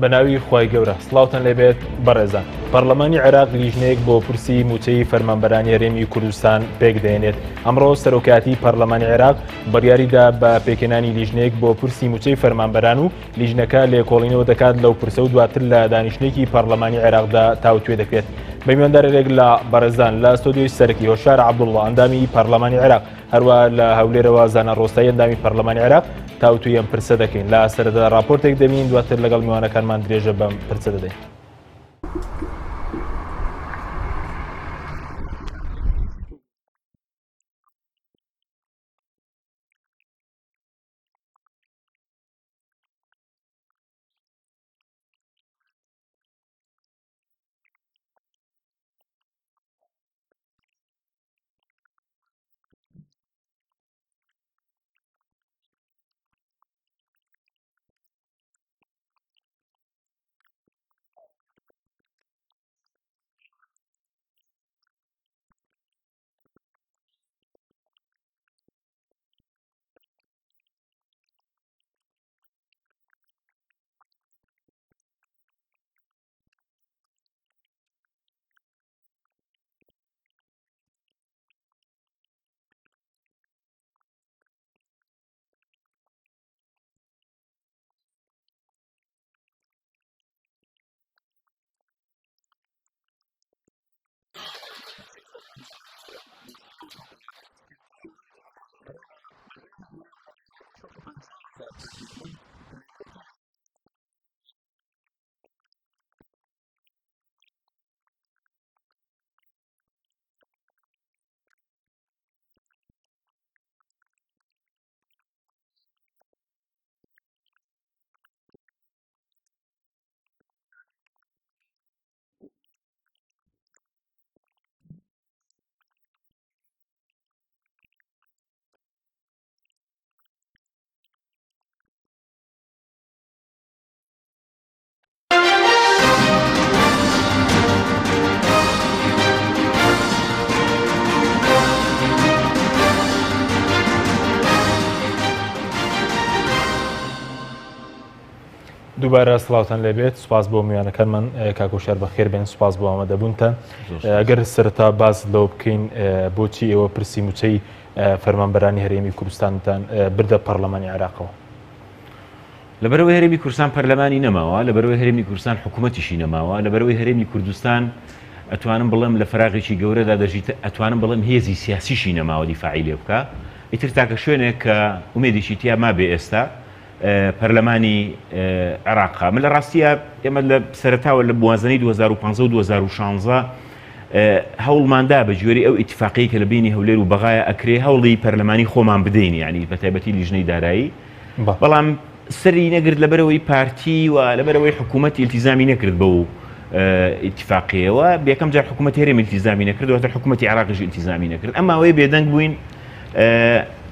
بە ناوی خوای گەورە سڵاوتان لێبێت بەڕێزان. پەرلەمانی عێراق لیژنەیەک بۆ پرسی مووچەی فەرمانبەرانی هەرێمی کوردستان پێکدەهێنێت. ئەمڕۆ سەرۆکایەتی پەرلەمانی عێراق بڕیاریدا بە پێکهێنانی لیژنەیەک بۆ پرسی مووچەی فەرمانبەران و لیژنەکە لێکۆڵینەوە دەکات لەو پرسە و دواتر لە دانیشتنێکی پەرلەمانی عێراقدا تاوتوێ دەکرێت. بە میواندارێک لە بەڕێزان لە ستۆدیۆی سەرەکی هۆشار عەبدوڵڵا ئەندامی پەرلەمانی عێراق هەروە لە هەولێرەوە زانا ڕۆستایی ئەندامی پەرلەمانی عێراق تاوتوی ئەم پرسە دەکەین لە سەرەتا راپۆرتێک دەبین دواتر لەگەڵ میوانەکانمان درێژە بەم پرسە دەدەین. دووبارە سڵاوتان لێبێت سوپاس بۆ میوانەکانمان کاکۆشار بەخێر بێن سوپاس بۆ ئامادەبوونتان ئەگەر سەرەتا باز لەوە بکەین بۆچی ئێوە پرسی موچەی فەرمانبەرانی هەرێمی کوردستانتان بردە پەرلەمانی عێراقەوە؟ لەبەرئەوەی هەرێمی کوردستان پەرلەمانی نەماوە، لەبەرئەوەی هەرێمی کوردستان حکوومەتیشی نەماوە، لەبەرئەوەی هەرێمی کوردستان ئەتوانم بڵێم لە فەراغێکی گەورەدا دەژیت، ئەتوانم بڵێم هێزی سیاسیشی نەماوە دیفاعی لێ بکا، ئیتر تاکە شوێنێک کە ئومێدێکی تیا مابێ ئێستا پەرلەمانی عێراقە. من لە ڕاستییا ئێمە لە سەرەتاوە لە موازنەی 2015 و 2016 هەوڵماندا بە گوێرەی ئەو ئیتفاقیەی کە لە بینی هەولێر و بەغایا ئەکرێ هەوڵی پەرلەمانی خۆمان بدەین یعنی بە تایبەتی لیژنەی دارایی بەڵام سەری نەگرت لەبەرەوەی پارتی و لەبەرەوەی حکوومەت ئیلتیزامی نەکرد بەو ئیتفاقیەوە یەکەم جار حکوومەت هەرێم ئیلتیزامی نەکرد دواتر حکوومەتی عێراقیش ئیلتیزامی نەکرد ئەم ماوەیە بێدەنگ بووین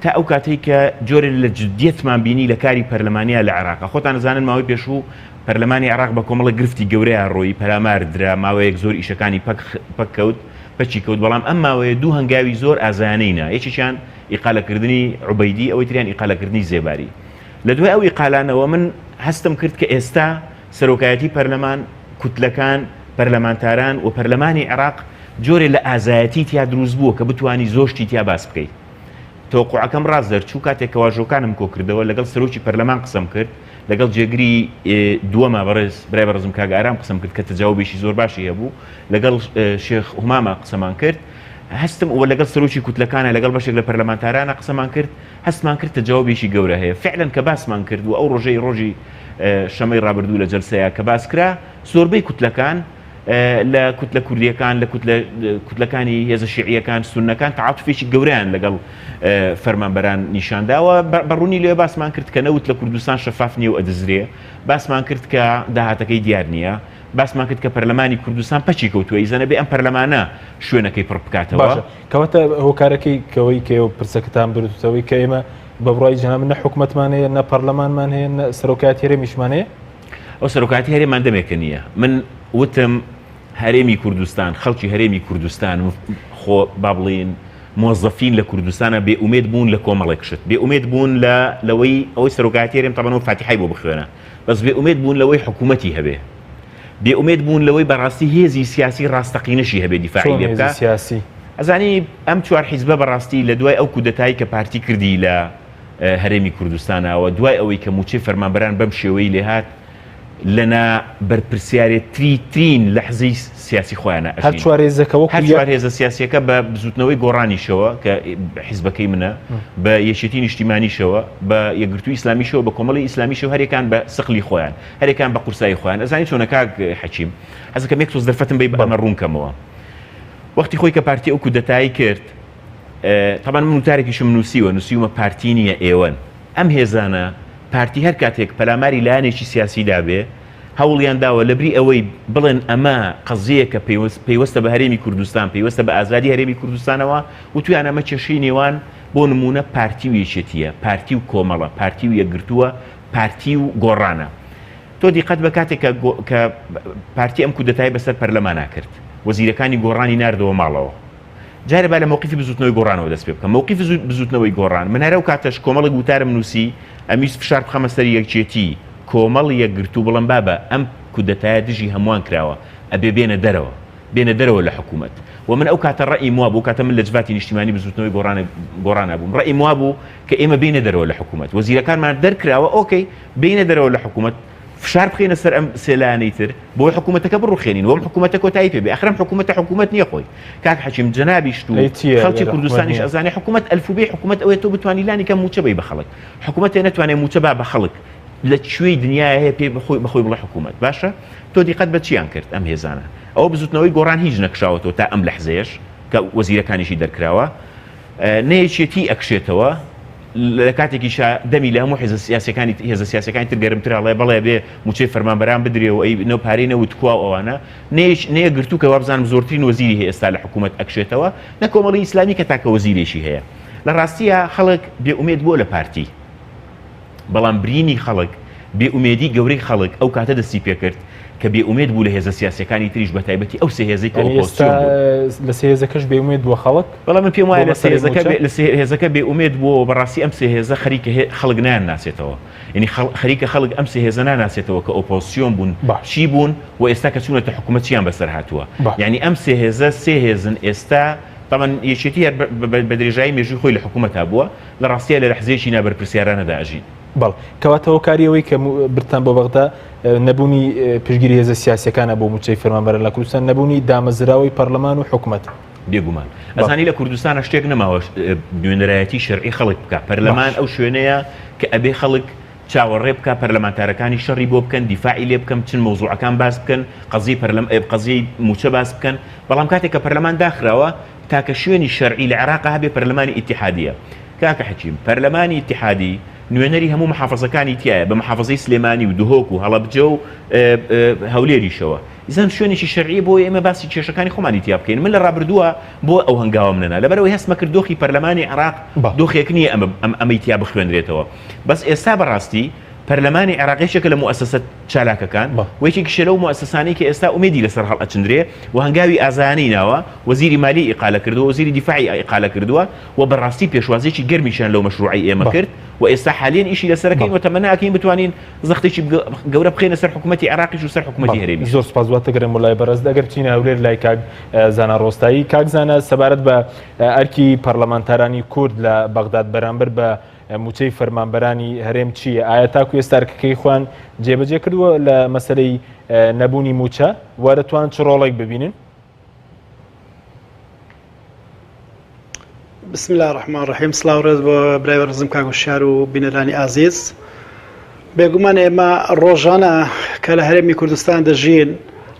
تا ئەو کاتەی کە جۆرێ لە جدیەتمان بینی لە کاری پەرلەمانیا لە عێراق خۆتان ئەزانن ماوەی پێشوو پەرلەمانی عێراق بە کۆمەڵە گرفتی گەورەیان ڕۆیی پەلامار درا ماوەیەک زۆر ئیشەکانی پەک پەک کەوت پەکی کەوت بەڵام ئەم ماوەیە دوو هەنگاوی زۆر ئازایانەی نا یەکێکیان ئیقالەکردنی عوبەیدی ئەوەی تریان ئیقالەکردنی زێباری. لە دوای ئەو ئیقالانەوە من هەستم کرد کە ئێستا سەرۆکایەتی پەرلەمان، کوتلەکان، پەرلەمانتاران و پەرلەمانی عێراق جۆرێ لە ئازایەتی تیا دروست بووە کە بتوانی زۆر شتی تیا باس بکەی. تەوەقوعەکەم ڕاست دەرچوو کاتێک کە واژۆکانم کۆکردەوە لەگەڵ سەرۆکی پەرلەمان قسەم کرد، لەگەڵ جێگری دووەما بەڕێز برای بەڕێزم کاک ئارام قسەم کرد کە تەجاوبێکی زۆر باشی هەبوو، لەگەڵ شێخ هوماما قسەمان کرد. هەستم و لەگەڵ سەرۆکی کوتلەکانە لەگەڵ بەشێک لە پەرلەمانتارانە قسەمان کرد هەستمان کرد تەجاوبێکی گەورە هەیە فعلا کە باسمان کرد و ئەو ڕۆژەی ڕۆژی شەمەی ڕابردوو لە جەلسەیە کە باس کرا زۆربەی کوتلەکان لە کوتلە کوردیەکان لە کوتلەکانی هێزە شیعیەکان سوننەکان تعاتفێکی گەورەیان لەگەڵ فەرمانبەران نیشانداوە بەڕوونی لێ باسمان کرد کە نەوت لە کوردستان شەفاف نییە و ئەدزرێ باسمان کرد کە داهاتەکەی دیار نییە باسمان کرد کە پەرلەمانی کوردستان پەکی کەوتووە ئیزە نەبێ ئەم پەرلەمانە شوێنەکەی پڕ بکاتەوە. باشە کەواتە هۆکارەکەی کەوەی کە ئێوە پرسەکەتان بردوتەوەی کە ئێمە بە بڕای جەنابت نە حکومەتمان هەیە نە پەرلەمانمان هەیە نە سەرۆکایەتی هەرێمیشمان هەیە؟ ئەو سەرۆکایەتی هەرێمان دەمێکە نییە من وتم هەرێمی کوردستان خەڵکی هەرێمی کوردستان خۆ با بڵێین. مۆزەفین لە کوردستانە بێ ئومێد بوون لە کۆمەڵێک شت بێ ئومێد بوون لە لەوەی ئەوەی سەرۆکایەتی هەرێم تەبەن و فاتیحای بۆ بخوێنە بەس بێ ئومێد بوون لەوەی حکوومەتی هەبێ بێ ئومێد بوون لەوەی بەڕاستی هێزی سیاسی ڕاستەقینەشی هەبێ دیفاعی چۆن لێ هێزی بکا سیاسی؟ ئەزانی ئەم چوار حیزبە بەڕاستی لە دوای ئەو کودەتای کە پارتی کردی لە هەرێمی کوردستانەوە دوای ئەوەی کە مووچەی فەرمانبەران بەم شێوەی لێهات لە نا بەرپرسیارێتری ترین لەحزەی سیاسی خۆیانە هەر ئەژین. چوار هێزەکە وەکو هەر یەک چوار هێزە سیاسیەکە بە بزوتنەوەی گۆڕانیشەوە کە حیزبەکەی منە بە یەکێتی نیشتیمانیشەوە بە یەکگرتووی ئیسلامیشەوە بە کۆمەڵی ئیسلامیشەوە هەرێکان بە سقلی خۆیان هەرێکان بە قورسایی خۆیان ئەزانی چۆنە کاک حەکیم حەزەکەم یەک تۆز دەرفەتم بەی بەڵێ. ئەمە ڕوون کەمەوە وەختی خۆی کە پارتی ئەو کودەتای کرد تەبعەن من وتارێکیشم نووسیوە نووسیومە پارتی نییە ئێوەن ئەم هێزانە پارتی هەر کاتێک پەلاماری لایەنێکی سیاسی دابێ هەوڵیان داوە لەبری ئەوەی بڵێن ئەمە قەزیەکە پەیوەستە بە هەرێمی کوردستان پەیوەستە بە ئازادی هەرێمی کوردستانەوە وتویان ئەمە کێشەی نێوان بۆ نمونە پارتی و یەکێتیە پارتی و کۆمەڵە پارتی و یەکگرتووە پارتی و گۆڕانە تۆ دیقەت بە کاتێک کە پارتی ئەم کودەتای بەسەر پەرلەمانا کرد وەزیرەکانی گۆڕانی ناردەوە ماڵەوە جارێ با لە مەوقیفی بزوتنەوەی گۆڕانەوە دەست پێ بکەم. مەوقیفی بزوتنەوەی گۆڕان، من هەر ئەو کاتەش کۆمەڵێک وتارم نووسی، ئەمویست فشار بخەمە سەر یەکێتی، کۆمەڵ، یەکگرتوو، بڵێم بابە ئەم کودەتایە دژی هەمووان کراوە، ئەبێ بێنە دەرەوە، بێنە دەرەوە لە حکوومەت. و من ئەو کاتە ڕەئیم وابوو، ئەو کاتە من لە جڤاتی نیشتیمانی بزوتنەوەی گۆڕان گۆڕانا بووم، ڕەئیم وابوو کە ئێمە بێینە دەرەوە لە حکوومەت. وەزیرەکانمان دەرکراوە، okay، بێینە دەرەوە لە حکوومەت، فشار بخەینە سەر ئەم سێ لایەنەی تر بۆی حکوومەتەکە بڕوخێنین و ئەم حکوومەتە کۆتایی پێ بێ ئەخر ئەم حکوومەتە حکوومەت نییە خۆی کاک حەکیم جەنابیشت و ئەی چییە خەڵکی ئەگەر حکوومەت کوردستانیش نییە؟ ئەزانێ حکوومەت ئەلفوبێی حکوومەت ئەوەیە تۆ بتوانی لانی کەم مووچە بەی بە خەڵک حکوومەتێ نەتوانێ مووچە با بە خەڵک لە کوێی دنیایا هەیە پێی بەخۆی بەخۆی بڵێ حکوومەت باشە تۆ دیقەت بە چیان کرد ئەم هێزانە ئەوە بزوتنەوەی گۆڕان هیچ نەکشاوەتەوە تا ئەم لەحزەیەش کە وەزیرەکانیشی دەرکراوە نە یەکێتی ئەکشێتەوە لە کاتێکیشا دەمی لە هەموو حیزە سیاسیەکانی هێزە سیاسیەکانی تر گەرمترە ئەڵێ بەڵێ بێ موچەی فەرمانبەران بدرێ و ئەی نەو پارەی نەوت کوا و ئەوانە نەیەک نەیەکگرتوو کە وابزانم زۆرترین وەزیری هەیە ئێستا لە حکوومەت ئەکشێتەوە نە کۆمەڵی ئیسلامی کە تاکە وەزیرێکی هەیە لە ڕاستیە خەڵک بێ ئومێد بووە لە پارتی بەڵام برینی خەڵک، بێ ئومێدی گەورەی خەڵک ئەو کاتە دەستی پێکرد کە بێ ئومێد بوو لە هێزە سیاسیەکانی تریش بە تایبەتی ئەو سێ هێزەی کە یانی ئێستا ئۆپۆزسیۆن بوون. لە سێ هێزەکەش بێ ئومێد بووە خەڵک بەڵام من پێم بۆ وایە لە سێ مەسەلەی هێزەکە مووچە؟ بێ لە سێ هێزەکە بێ ئومێد بووە و بەڕاستی ئەم سێ هێزە خەریکە هێ خەڵک نایانناسێتەوە. یانی خەڵ خەریکە خەڵک ئەم سێ هێزە ناناسێتەوە کە ئۆپۆزسیۆن بوون باش. چی بوون و ئێستا کە چوونەتە حکوومەت چیان بەسەر هاتووە. باش. یانی ئەم سێ هێزە سێ هێزن ئێستا تەبعەن یەکێتی هەر بە بە بە درێژایی مێژووی خۆی لە حکوومەتا بووە، لە ڕاستیا لە لەحزەیەکی نابەرپرسیارانەدا ئەژین. بەڵێ. کەواتە هۆکاری ئەوەی کە بردتان بۆ بەغدا نەبوونی پشتگیری هێزە سیاسیەکانە بۆ مووچەی فەرمانبەران لە کوردستان، نەبوونی دامەزراوەی پەرلەمان و حکومەت. بێگومان. ئەزانی لە کوردستانا شتێک نەماوە نوێنەرایەتی شەرعی خەڵک بکا. پەرلەمان ئەو شوێنەیە کە ئەبێ خەڵک چاوەڕێ بکا پەرلەمانتارەکانی شەڕی بۆ بکەن، دیفاعی لێ بکەن، بچن مەوزوعەکان باس بکەن، قەزیەی پەرلەم قەزیەی مووچە باس بکەن. بەڵام کاتێک کە پەرلەمان داخراوە تاکە شوێنی شەرعی لە عێراقا هەبێ پەرلەمانی ئیتیحادیە. کاکە حەکیم، پەرلەمانی ئیتیحادی نوێنەری هەموو محافەزەکانی تیایە، بە محافەزەی سلێمانی و دهۆک و هەڵەبجە و هەولێریشەوە. ئیزان شوێنێکی شەرعیە بۆ ئێمە باسی کێشەکانی خۆمانی تیا بکەین. من لە ڕابردووە بۆ ئەو هەنگاوەم نەنا، لەبەرئەوەی هەستمەکرد دۆخی پەرلەمانی عێراق دۆخێک نییە ئەمەی تیا بخوێنرێتەوە. بەس ئێستا بەڕاستی پەرلەمانی عێراق یەکێکە لە موئەسەسە چالاکەکان و یەکێکیشە لەو موئەسەسانەی کە ئێستا ئومێدی لەسەر هەڵئەچندرێ و هەنگاوی ئازایانەی ناوە، وەزیری مالیەی ئیقالە کردووە، وەزیری دیفاعی ئیقالە کردووە و بەڕاستی پێشوازییەکی گەرمیشیان لەو مەشروعەی ئێمە کرد و ئێستا حالیەن ئیشی لەسەر ئەکەین و تەمەنا ئەکەین بتوانین زەختێکی گەورە بخەینە سەر حکوومەتی عێراقیش و سەر حکوومەتی هەرێمیش. زۆر سوپاس. دواتر گەڕێم بۆ لای بەڕێزت. ئەگەر بچینە هەولێر لای کاک زانا ڕۆستایی. کاک زانا سەبارەت بە ئەرکی پەرلەمانتارانی کورد لە بەغداد بەرامبەر بە مووچەی فەرمانبەرانی هەرێم چییە؟ ئایا تاکو ئێستا ئەرکەکەی خۆیان جێبەجێ کردووە لە مەسەلەی نەبوونی مووچە و دەتوانن چ ڕۆڵێک ببینن؟ بسم الله الرحمن الرحیم سڵاو ڕێز بۆ برای بەڕێزم کاک هۆشیار و بینەرانی ئازیز بێگومان ئێمە ڕۆژانە کە لە هەرێمی کوردستان دەژین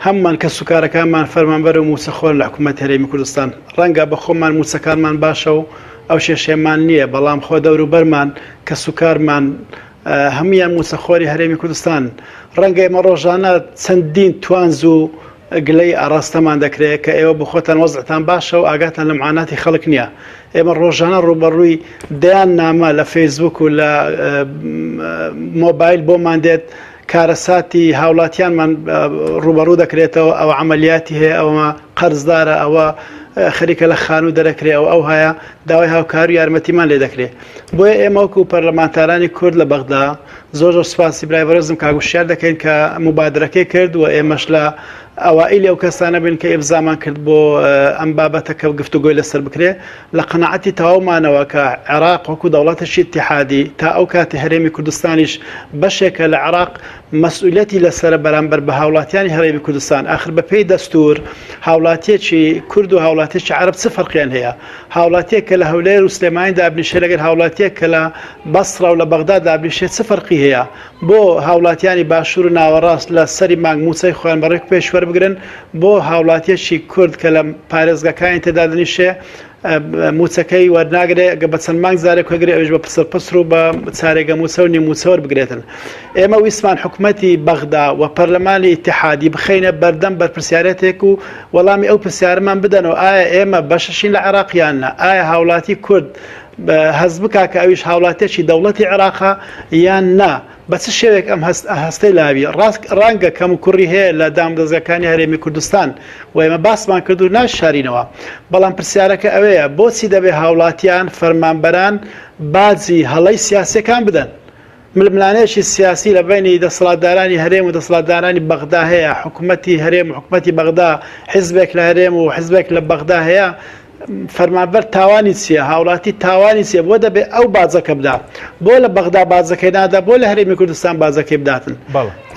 هەممان کە سوکارەکانمان فەرمانبەر و موچەخۆر لە حکوومەت هەرێمی کوردستان ڕەنگە بە خۆمان موچەکانمان باشە و ئەو کێشەیەمان نییە بەڵام خۆ دەوروبەرمان کەسوکارمان هەموویان موچەخۆری هەرێمی کوردستان ڕەنگە ئێمە ڕۆژانە چەندین توانز و گلەی ئاراستەمان دەکرێت کە ئێوە بخۆتان وەزعتان باشە و ئاگاتان لە معاناتی خەڵک نییە ئێمە ڕۆژانە ڕوبەڕووی دەیان نامە لە فەیسبوک و لە مۆبایل بۆمان دێت کارەساتی هاوڵاتیانمان ڕوبەڕوو دەکرێتەوە ئەوە عملیاتی هەیە ئەوە قەرزدارە ئەوە. خەریکە لە خانوو دەرەکرێ ئەو ئەو هەیە داوای هاوکار و یارمەتیمان لێ دەکرێ. بۆیە ئێمە وەکو پەرلەمانتارانی کورد لە بەغدا زۆر زۆر سوپاسی برای بەڕێزم کاک وشیار دەکەین کە موبادرەکەی کرد و ئێمەش لە ئەوائیلی ئەو کەسانە بین کە ئیمزامان کرد بۆ ئەم بابەتە کە گفتوگۆی لەسەر بکرێ لە قەناعەتی تەواومانەوە کە عێراق وەکو دەوڵەتێکی ئیتیحادی تا ئەو کاتی هەرێمی کوردستانیش بەشێکە لە عێراق مەسئولیەتی لەسەرە بەرامبەر بە هاوڵاتیانی هەرێمی کوردستان ئاخر بە پێی دەستور هاوڵاتیەکی کورد و هاوڵاتیەکی عەرەب چ فەرقیان هەیە هاوڵاتیەک کە لە هەولێر و سلێمانی دابنیشێ لەگەر هاوڵاتیەک کە لە بەسڕە و لە بەغدا دابنیشێ چ فەرقی هەیە بۆ هاوڵاتیانی باشوور و ناوەڕاست لە سەری مانگ مووچەی خۆیان بە ڕێک و پێش وەربگرن بۆ هاوڵاتیەکی کورد کە لە پارێزگاکانی تێدا دەنیشێ مووچەکەی وەرناگرێ گە بە چەند مانگ جارێک وەگرێ ئەویش بە پسر پسر و بە چارێگە مووچە و نیو مووچە وەربگرێتن. ئێمە ویستمان حکومەتی بەغدا و پەرلەمانی ئیتیحادی بخەینە بەردەم بەرپرسیارێتێک و وەڵامی ئەو پرسیارەمان بدەنەوە ئایا ئێمە بەشەشین لە عێراق یان نا؟ ئایا هاوڵاتی کورد هەست بکا کە ئەویش هاوڵاتیەکی دەوڵەتی عێراقە یان نا؟ بە چ شێوەیەک ئەم هەستەی لاوی ڕاست ڕەنگە کەموکوڕی هەیە لە دامودەزگاکانی هەرێمی کوردستان و ئێمە باسمان کرد و ناشارینەوە بەڵام پرسیارەکە ئەوەیە بۆچی دەبێ هاوڵاتیان فەرمانبەران باجی هەڵەی سیاسیەکان بدەن؟ ململانێکی سیاسی لە بەینی دەسەڵاتدارانی هەرێم و دەسەڵاتدارانی بەغدا هەیە، حکومەتی هەرێم و حکومەتی بەغدا، حیزبێک لە هەرێم و حیزبێک لە بەغدا هەیە، فەرمانبەر تاوانی چییە؟ هاوڵاتی تاوانی چییە؟ بۆ دەبێ ئەو باجەکە بدا؟ بۆ لە بەغدا باجەکەی نادا؟ بۆ لە هەرێمی کوردستان باجەکەی بداتن؟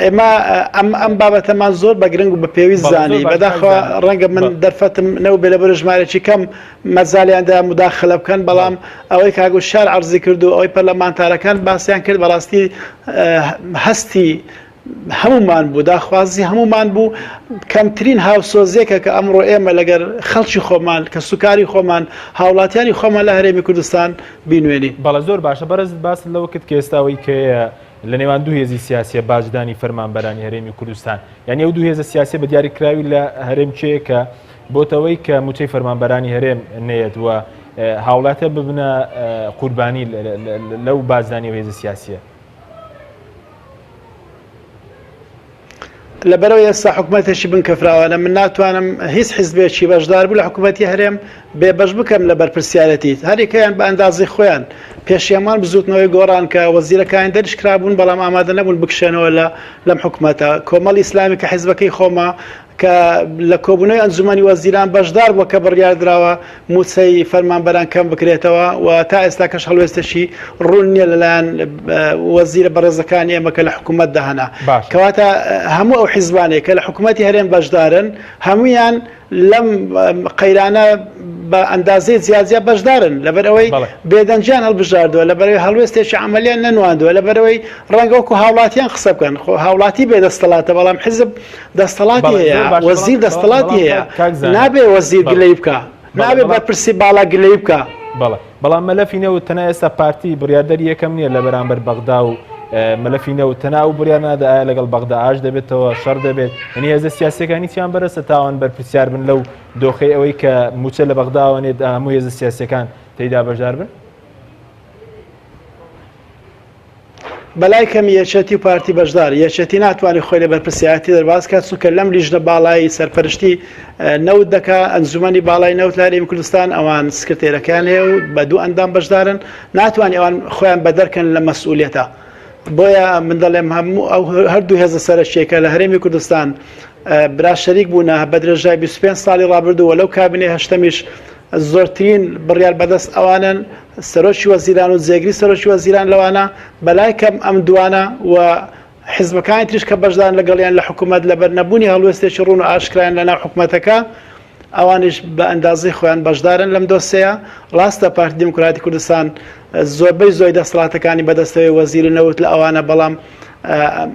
ئێمە ئەم ئەم بابەتەمان زۆر بە گرنگ و بە پێویست زانی، بەداخەوە ڕەنگە من دەرفەتم نەوبێ لەبەر ژمارەیەکی کەم مەجالیان دا موداخەلە بکەن، بەڵام ئەوەی کاک وشیار عەرزی کرد و ئەوەی پەرلەمانتارەکان باسیان کرد بەڕاستی هەستی هەمومان بوو، داخوازی هەمومان بوو، کەمترین هاوسۆزیەکە کە ئەمڕۆ ئێمە لەگەر خەڵکی خۆمان، کەسوکاری خۆمان، هاوڵاتیانی خۆمان لە هەرێمی کوردستان بینوێنین. بەڵێ زۆر باشە بەڕێزت باست لەوە کرد کە ئێستا ئەوەی کە هەیە لە نێوان دوو هێزی سیاسیە باجدانی فەرمانبەرانی هەرێمی کوردستان یانی ئەو دوو هێزە سیاسیە بە دیاریکراوی لە هەرێم کێیە کە بۆتەوەی کە موچەی فەرمانبەرانی هەرێم نەیەت و هاوڵاتە ببنە قوربانی لەو باجدانی و هێزە سیاسیە. لەبەرئەوەی ئێستا حکومەتێکی بنکەفراوانە من ناتوانم هیچ حیزبێکی بەشداربوو لە حکومەتی هەرێم بێبەش بکەم لە بەرپرسیارەتی هەریکەیان بە ئەندازەی خۆیان پێشی هەمان بزوتنەوەی گۆڕان کە وەزیرەکانی دەریش کرابوون بەڵام ئامادە نەبوون بکشێنەوە لە لەم حکومەتە کۆمەڵی ئیسلامی کە حیزبەکەی خۆمە کە لە کۆبوونەوەی ئەنجومەنی وەزیران بەشدار بووە کە بڕیار دراوە مووچەی فەرمانبەران کەم بکرێتەوە و تا ئێستاکەش هەڵوێستێکی ڕوون نییە لەلایەن وەزیرە بەڕێزەکانی ئێمە کە لە حکوومەتدا هەنە. کەواتە هەموو ئەو حیزبانەی کە لە حکوومەتی هەرێم بەشدارن هەموویان لەم قەیرانە بە ئەندازەی جیاجیا بەشدارن لەبەر ئەوەی بێدەنگیان هەڵبژاردووە لەبەرەوەی هەڵوێستێکی عملیان نەنواندووە لەبەرەوەی ڕەنگە وەکو هاوڵاتیان قسە بکەن خۆ هاوڵاتی بێ دەستەڵاتە بەڵام حزب دەستەڵاتی هەیە وەزیر دەستەڵاتی هەیە نابێ وەزیر گلەی بکە نابێ بەرپرسی باڵا گلەی بکە. بەڵێ بەڵام مەلەفی نەوت تەنها ئێستا پارتی بڕیاردەری یەکەم نییە لە بەرامبەر بەغدا و مەلەفی نەوت تەنها ئەو بڕیار نادا ئایا لەگەڵ بەغدا ئاش دەبێتەوە شەڕ دەبێت یعنی هێزە سیاسیەکانی چیان بەرەسە تاوان بەرپرسیار بن لەو دۆخەی ئەوەی کە موچە لە بەغداوە نێت هەموو هێزە سیاسیەکان تێیدا بەشدار بن؟ بەلای کەمی یەکێتی و پارتی بەشدار، یەکێتی ناتوانێت خۆی لە بەرپرسیارەتی دەرباز کات، چونکە لەم لیژنە باڵای سەرپەرشتی نەوت دەکا، ئەنجومەنی باڵای نەوت لە هەرێمی کوردستان ئەوان سکرتێرەکەیان هەیە و بە دوو ئەندام بەشدارن، ناتوانێت ئەوان خۆیان بەدەرکەن لە مەسئولیەتە. بۆیە من دەڵێم هەموو ئەو هەردوو هێزە سەرەکیەکە لە هەرێمی کوردستان برا شەریک بوونە بە درێژای 25 ساڵی ڕابردوو و لەو کابینەی هەشتەمیش زۆرترین بڕیار بەدەست ئەوانن، سەرۆکی وەزیران و جێگری سەرۆکی وەزیران لەوانە، بەلای کەم ئەم دوانە و حزبەکانی تریش کە بەشدارن لەگەڵیان لە حکومەت لەبەر نەبوونی هەڵوێستێکی ڕوون و ئاشکرایان لەناو حکومەتەکە، ئەوانیش بە ئەندازەی خۆیان بەشدارن لەم دۆسێیە. ڕاستە پارتی دیموکراتی کوردستان زۆربەی زۆری دەسەڵاتەکانی بەدەستەوەی وەزیری نەوت لە ئەوانە، بەڵام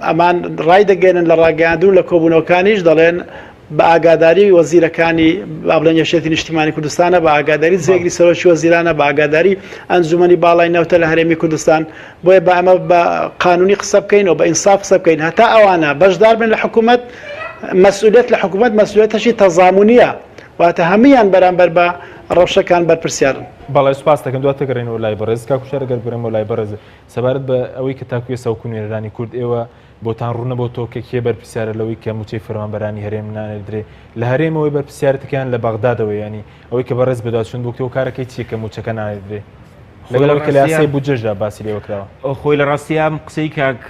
ئەمان ڕایدەگەیەنن لە ڕاگەیاندن و لە کۆبوونەوەکانیش دەڵێن بە ئاگاداری وەزیرەکانی با بڵێن یەکێتی نیشتیمانی کوردستانە، بە ئاگاداری جێگری سەرۆکی وەزیرانە، بە ئاگاداری ئەنجومەنی باڵای نەوتە لە هەرێمی کوردستان. بۆیە با ئەمە بە قانونی قسە بکەین و بە ئینساف قسە بکەین. هەتا ئەوانە بەشدار بن لە حکوومەت، مەسئولیەت لە حکوومەت مەسئولیەتەشی تەزامونییە، واتە هەموویان بەرامبەر بە ڕەوشەکان بەرپرسیارن. بەڵێ سوپاست دەکەم. دواتر گەڕێینەوە لای بەڕێز کاک وشیار. ئەگەر بگەڕێمەوە لای بەڕێز سەبارەت بە ئەوەی کە تاکو ئێستا وەکو نوێنەرانی کورد ئێوە بۆتان ڕوونە بۆ تۆ کە کێ بەرپرسیارە لەوەی کە مووچەی فەرمانبەرانی هەرێم نانێردرێ لە هەرێمەوەی بەرپرسیارەتەکەیان لە بەغدادەوە ینی ئەوەی کە بەڕێز بەدواچوون بۆ هۆکارەکەی چییە کە مووچەکە نانێردرێ لەگەڵ ئەوەی کە لە یاسای بودجەشدا باسی لێوە کراوە؟ خۆی لە ڕاستیا ئەم قسەی کاک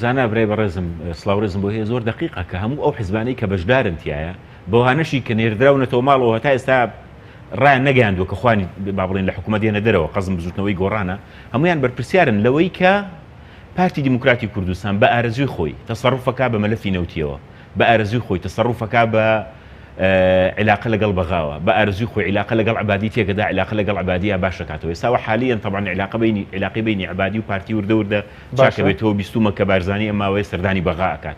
زانا برای بەڕێزم سڵاو ڕێزم بۆ هەیە زۆر دەقیقە کە هەموو ئەو حزبانەی کە بەشدارن تیایە بەوانەشی کە نێردراونەتەوە ماڵەوە هەتا ئێستا ڕایان نەگەیاندووە کە خوانی با بڵێن لە حکوومەت دێنە دەرەوە قەزم بزوتنەوەی گۆڕانە هەمویان بەرپرسیارن لەوەی کە پارتی دیموکراتی کوردستان بە ئارەزوی خۆی تەسەڕوفەکە بە مەلەفی نەوتیەوە بە ئارەزوی خۆی تەسەڕوفەکا بە عیلاقە لەگەڵ بەغاوە بە ئارەزوی خۆی عیلاقە لەگەڵ عەبادی تێکەدا عیلاقە لەگەڵ عەبادیا باش دەکاتەوە ئێستا وە حالیەن تەبعەن عیلاقە بەینی عیلاقەی بەینی عەبادی و پارتی وردە وردە باشە. چاکەبێتەوە بیستومە کە بارزانی ئەم ماوەیە سەردانی بەغا ئەکات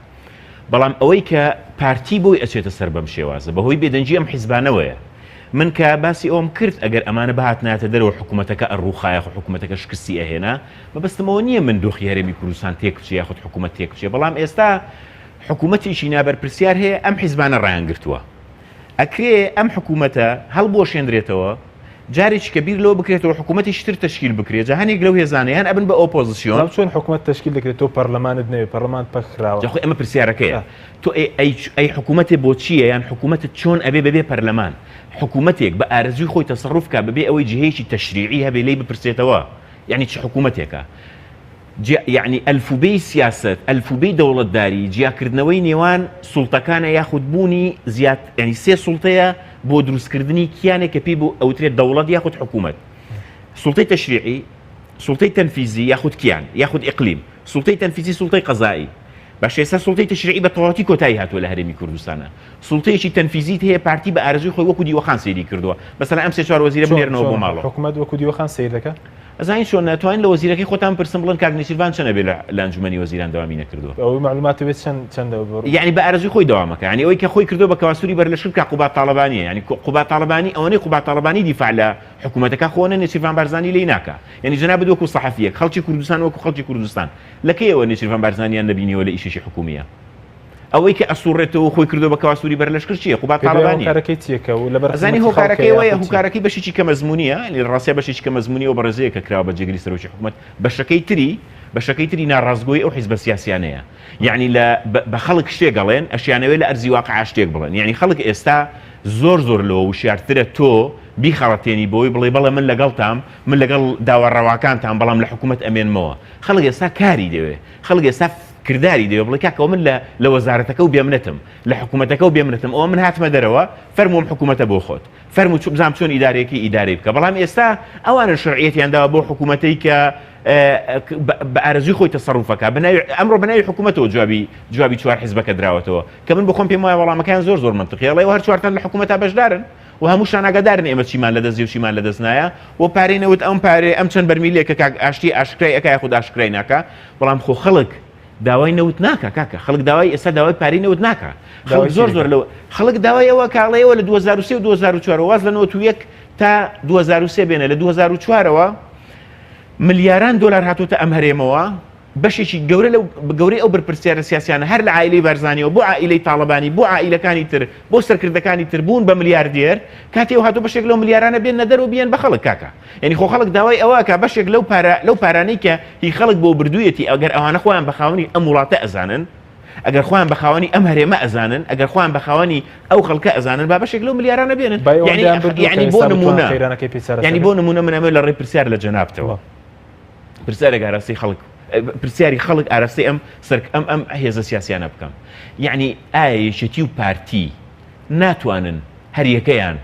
بەڵام ئەوەی کە پارتی بۆی ئەچێتە سەر بەم شێوازە بەهۆی بێدەنگی ئەم حیزبانەوەیە من کە باسی ئەوم کرد ئەگەر ئەمانە بهاتنایەتە دەرەوە حکوومەتەکە ئەڕووخا یاخود حکوومەتەکە شکستی ئەهێنا مەبەستم ئەوە نییە من دۆخی هەرێمی کوردستان تێک بچێ یاخود حکوومەت تێک بچێ بەڵام ئێستا حکوومەتێکی نابەرپرسیار هەیە ئەم حیزبانە ڕایانگرتووە. ئەکرێ ئەم حکوومەتە هەڵبوەشێنرێتەوە، جارێکی کە بیر لەوە بکرێتەوە حکوومەتێکی تر تەشکیل بکرێ، جا هەنێک لەو هێزانە یان ئەبن بە ئۆپۆزسیۆن. بەڵام چۆن حکوومەت تەشکیل دەکرێت تۆ پەرلەمانت نەبێ، پەرلەمانت پەک خراوە. جا خۆی ئەمە پرسیارەکەیە. تۆ ئەی ئەی ئەی حکوومەتێ بۆ چییە یان حکوومەتت چۆن ئەبێ بەبێ پەرلەمان؟ حکوومەتێک بە ئارەزووی خۆی تەسەڕوف کا بەبێ ئەوەی جیهەیەکی تەشریعی هەبێ لێی بپرسێتەوە یانی چ حکوومەتێکە؟ جیا یەعنی ئەلفوبێی سیاسەت، ئەلفوبێی دەوڵەتداری، جیاکردنەوەی نێوان سوڵتەکانە یاخود بوونی زیات یەعنی سێ سوڵتەیە بۆ دروستکردنی کیانێک کە پێی بۆ ئەوترێت دەوڵەت یاخود حکوومەت. سوڵتەی تەشریعی، سوڵتەی تەنفیزی یاخود کیان یاخود ئیقلیم. سوڵتەی تەنفیزی سوڵتەی قەزائی. باشە ئێستا سوڵتەی تەشریعی بە تەواوەتی کۆتایی هاتووە لە هەرێمی کوردستانا. سوڵتەیەکی تەنفیزیت هەیە پارتی بە ئارەزووی خۆی وەکو دیوەخان سەیری کردووە. مەسەلەن ئەم سێ چوار وەزیرە چۆن بنێرنەوە بۆ چۆن ماڵەوە. حکومەت وەکو دیوەخان سەیر دەکا؟ ئەزانی چۆن ئەتوانین لە وەزیرەکەی خۆتان بپرسن بڵێن کاک نێچیرڤان چەند ئەبێ لە لە ئەنجومەنی وەزیران دەوامی نەکردووە؟ ئەوەی مەعلوماتە بێت چەند چەندە بڕ یەعنی بە ئارەزووی خۆی دەوام ئەکا یەعنی ئەوەی کە خۆی کردووە بە کەواسوری بەرلەشکر کاک قوباد تاڵەبانیە یەعنی قوباد تاڵەبانی ئەوەنەی قوباد تاڵەبانی دیفاع لە حکوومەتەکە خۆ نە نێچیرڤان بارزانی لێی ناکا یەعنی جەنابت وەکوو سەحەفیەک خەڵکی کوردستان وەکوو خەڵکی کوردستان لە کەیەوە نێچیرڤان بارزانیان نەبینیوە لە ئیشێکی حکوومیە؟ ئەوەی کە ئەسوڕێتەوە و خۆی کردووە بە کەواسوری بەرلەشکر چییە؟ قوباد پێت وایە تاڵەبانیە. هۆکارەکەی چییە کە و لەبەر ئەزانی خزمەتی خەڵکە هۆکارەکەی ئەوەیە یاخود چی؟ هوکارەکەی بەشێکی کە مەزمونیە یانی لە ڕاستیا بەشێکی کە مەزمونی ئەو بەڕێزەیە کە کراوە بە جێگری سەرۆکی حکومەت بەشەکەی تری بەشەکەی تری ناڕاستگۆی ئەو حیزبە سیاسیانەیە یانی لە بە خەڵک شتێک ئەڵێن ئەشیانەوێ لە ئەرزی واقعا شتێک بڵێن یانی خەڵک ئێستا زۆر زۆر لەوە وشیارترە تۆ بیخەڵەتێنی بۆی بڵێ بەڵێ من لەگەڵتام من لەگەڵ داوا ڕەواکانتام بەڵام لە حکومەت ئەمێنمەوە خەڵک ئێستا کاری دەوێ خەڵک ئێستا کرداری دەوێ بڵێ کاکە ئەوە من لە لە وەزارەتەکە و بێمنەتم لە حکوومەتەکە و بێمنەتم ئەوە من هاتمە دەرەوە فەرموو ئەم حکوومەتە بۆ خۆت فەرموو چ بزانم چۆن ئیدارەیەکی ئیدارەی بکە بەڵام ئێستا ئەوانە شەرعیەتیان داوە بۆ حکوومەتەی کە بە ئارەزوی خۆی تەسەروفەکە بەناوی ئەمڕۆ بەناوی حکوومەتەوە جوابی جوابی چوار حزبەکە دراوەتەوە کە من بخۆم پێم وایە وەڵامەکان زۆر زۆر منطقیە ئەڵێ هەر چوارتان لە حکوومەتا بەشدارن و هەمووشان ئاگادارن ئێمە چیمان لەدەست و چیمان لەدەست نایە و پارەی نەوت ئەم پارەی ئەم چەند بەرمیلێک کە کاک ئاشتی ئاشکرای ئەکا یاخود ئاشکرای ناکا بەڵام خۆ خەڵک داوای نەوت ناکا کاکە خەڵک داوای ئێستا داوای پارەی نەوت ناکا خەڵک زۆر زۆر لەوە خەڵک داوای ئەوە کاڵەیەوە لە 2023 و 2004 واز لە 91 تا 2003 بێنە لە 2004ەوە ملیاران دۆلار هاتوتە ئەم هەرێمەوە بەشێکی گەورە لەو گەورەی ئەو بەرپرسیارە سیاسیانە هەر لە عائیلەی بارزانیەوە بۆ عائیلەی تاڵەبانی بۆ عائیلەکانی تر بۆ سەرکردەکانی تر بوون بە ملیاردێر کاتی ئەو هاتوو بەشێک لەو ملیارانە بێننە دەرەوە بیەن بە خەڵک کاکە یعنی خۆ خەڵک داوای ئەوە کە بەشێک لەو پارە لەو پارانەی کە هی خەڵک بۆ بردوویەتی ئەگەر ئەوانە خۆیان بە خاوەنی ئەم وڵاتە ئەزانن ئەگەر خۆیان بە خاوەنی ئەم هەرێمە ئەزانن ئەگەر خۆیان بە خاوەنی ئەو خەڵکە ئەزانن با بەشێک لەو ملیارانە بێنن یعنی بۆ نمونە یعنی بۆ نمونە من ئەمە لە ڕێی پرسیار لە جەنابتەوە پرسیارێک ئاراستەی خەڵک پرسیاری خەڵک ئاراستەی ئەم سەرک ئەم ئەم هێزە سیاسیانە بکەم یعنی ئایا یەکێتی و پارتی ناتوانن هەریەکەیان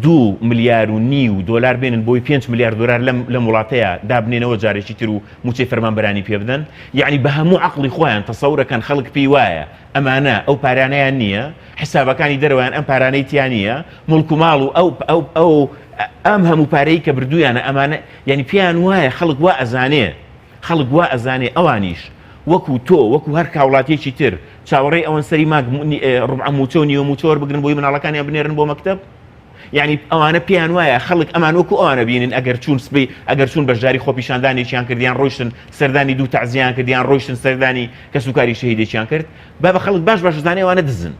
دو ملیار و نیو دۆلار بێنن بۆی 5 ملیار دۆلار لەم لەم وڵاتەیە دابنێنەوە جارێکی تر و موچەی فەرمانبەرانی پێ بدەن یعنی بە هەموو عقلی خۆیان تەسەورەکەن خەڵک پێی وایە ئەمانە ئەو پارانەیان نییە حسابەکانی دەرەوەیان ئەم پارانەی تیا نییە مڵک و ماڵ و ئەو ئەو ئەو ئەم هەموو پارەی کە بردوویانە ئەمانە یانی پێیان وایە خەڵک وا ئەزانێ خەڵک وا ئەزانێ ئەوانیش وەکو تۆ وەکو هەر کاوڵاتیەکی تر چاوەڕێی ئەوەن سەری ماگ ڕبعە موچە و نیوە موچە وەربگرن بۆی مناڵەکانیان بنێرن بۆ مەکتەب یعنی ئەوانە پێیان وایە خەڵک ئەمان وەکو ئەوانە بینن ئەگەر چوون سبەی ئەگەر چوون بەشداری خۆپیشاندانێکیان کردیان ڕۆیشتن سەردانی دوو تەعزیان کردیان ڕۆیشتن سەردانی کەسوکاری شەهیدێکیان کرد با بە خەڵک باش باش زانێ ئەوانە دزن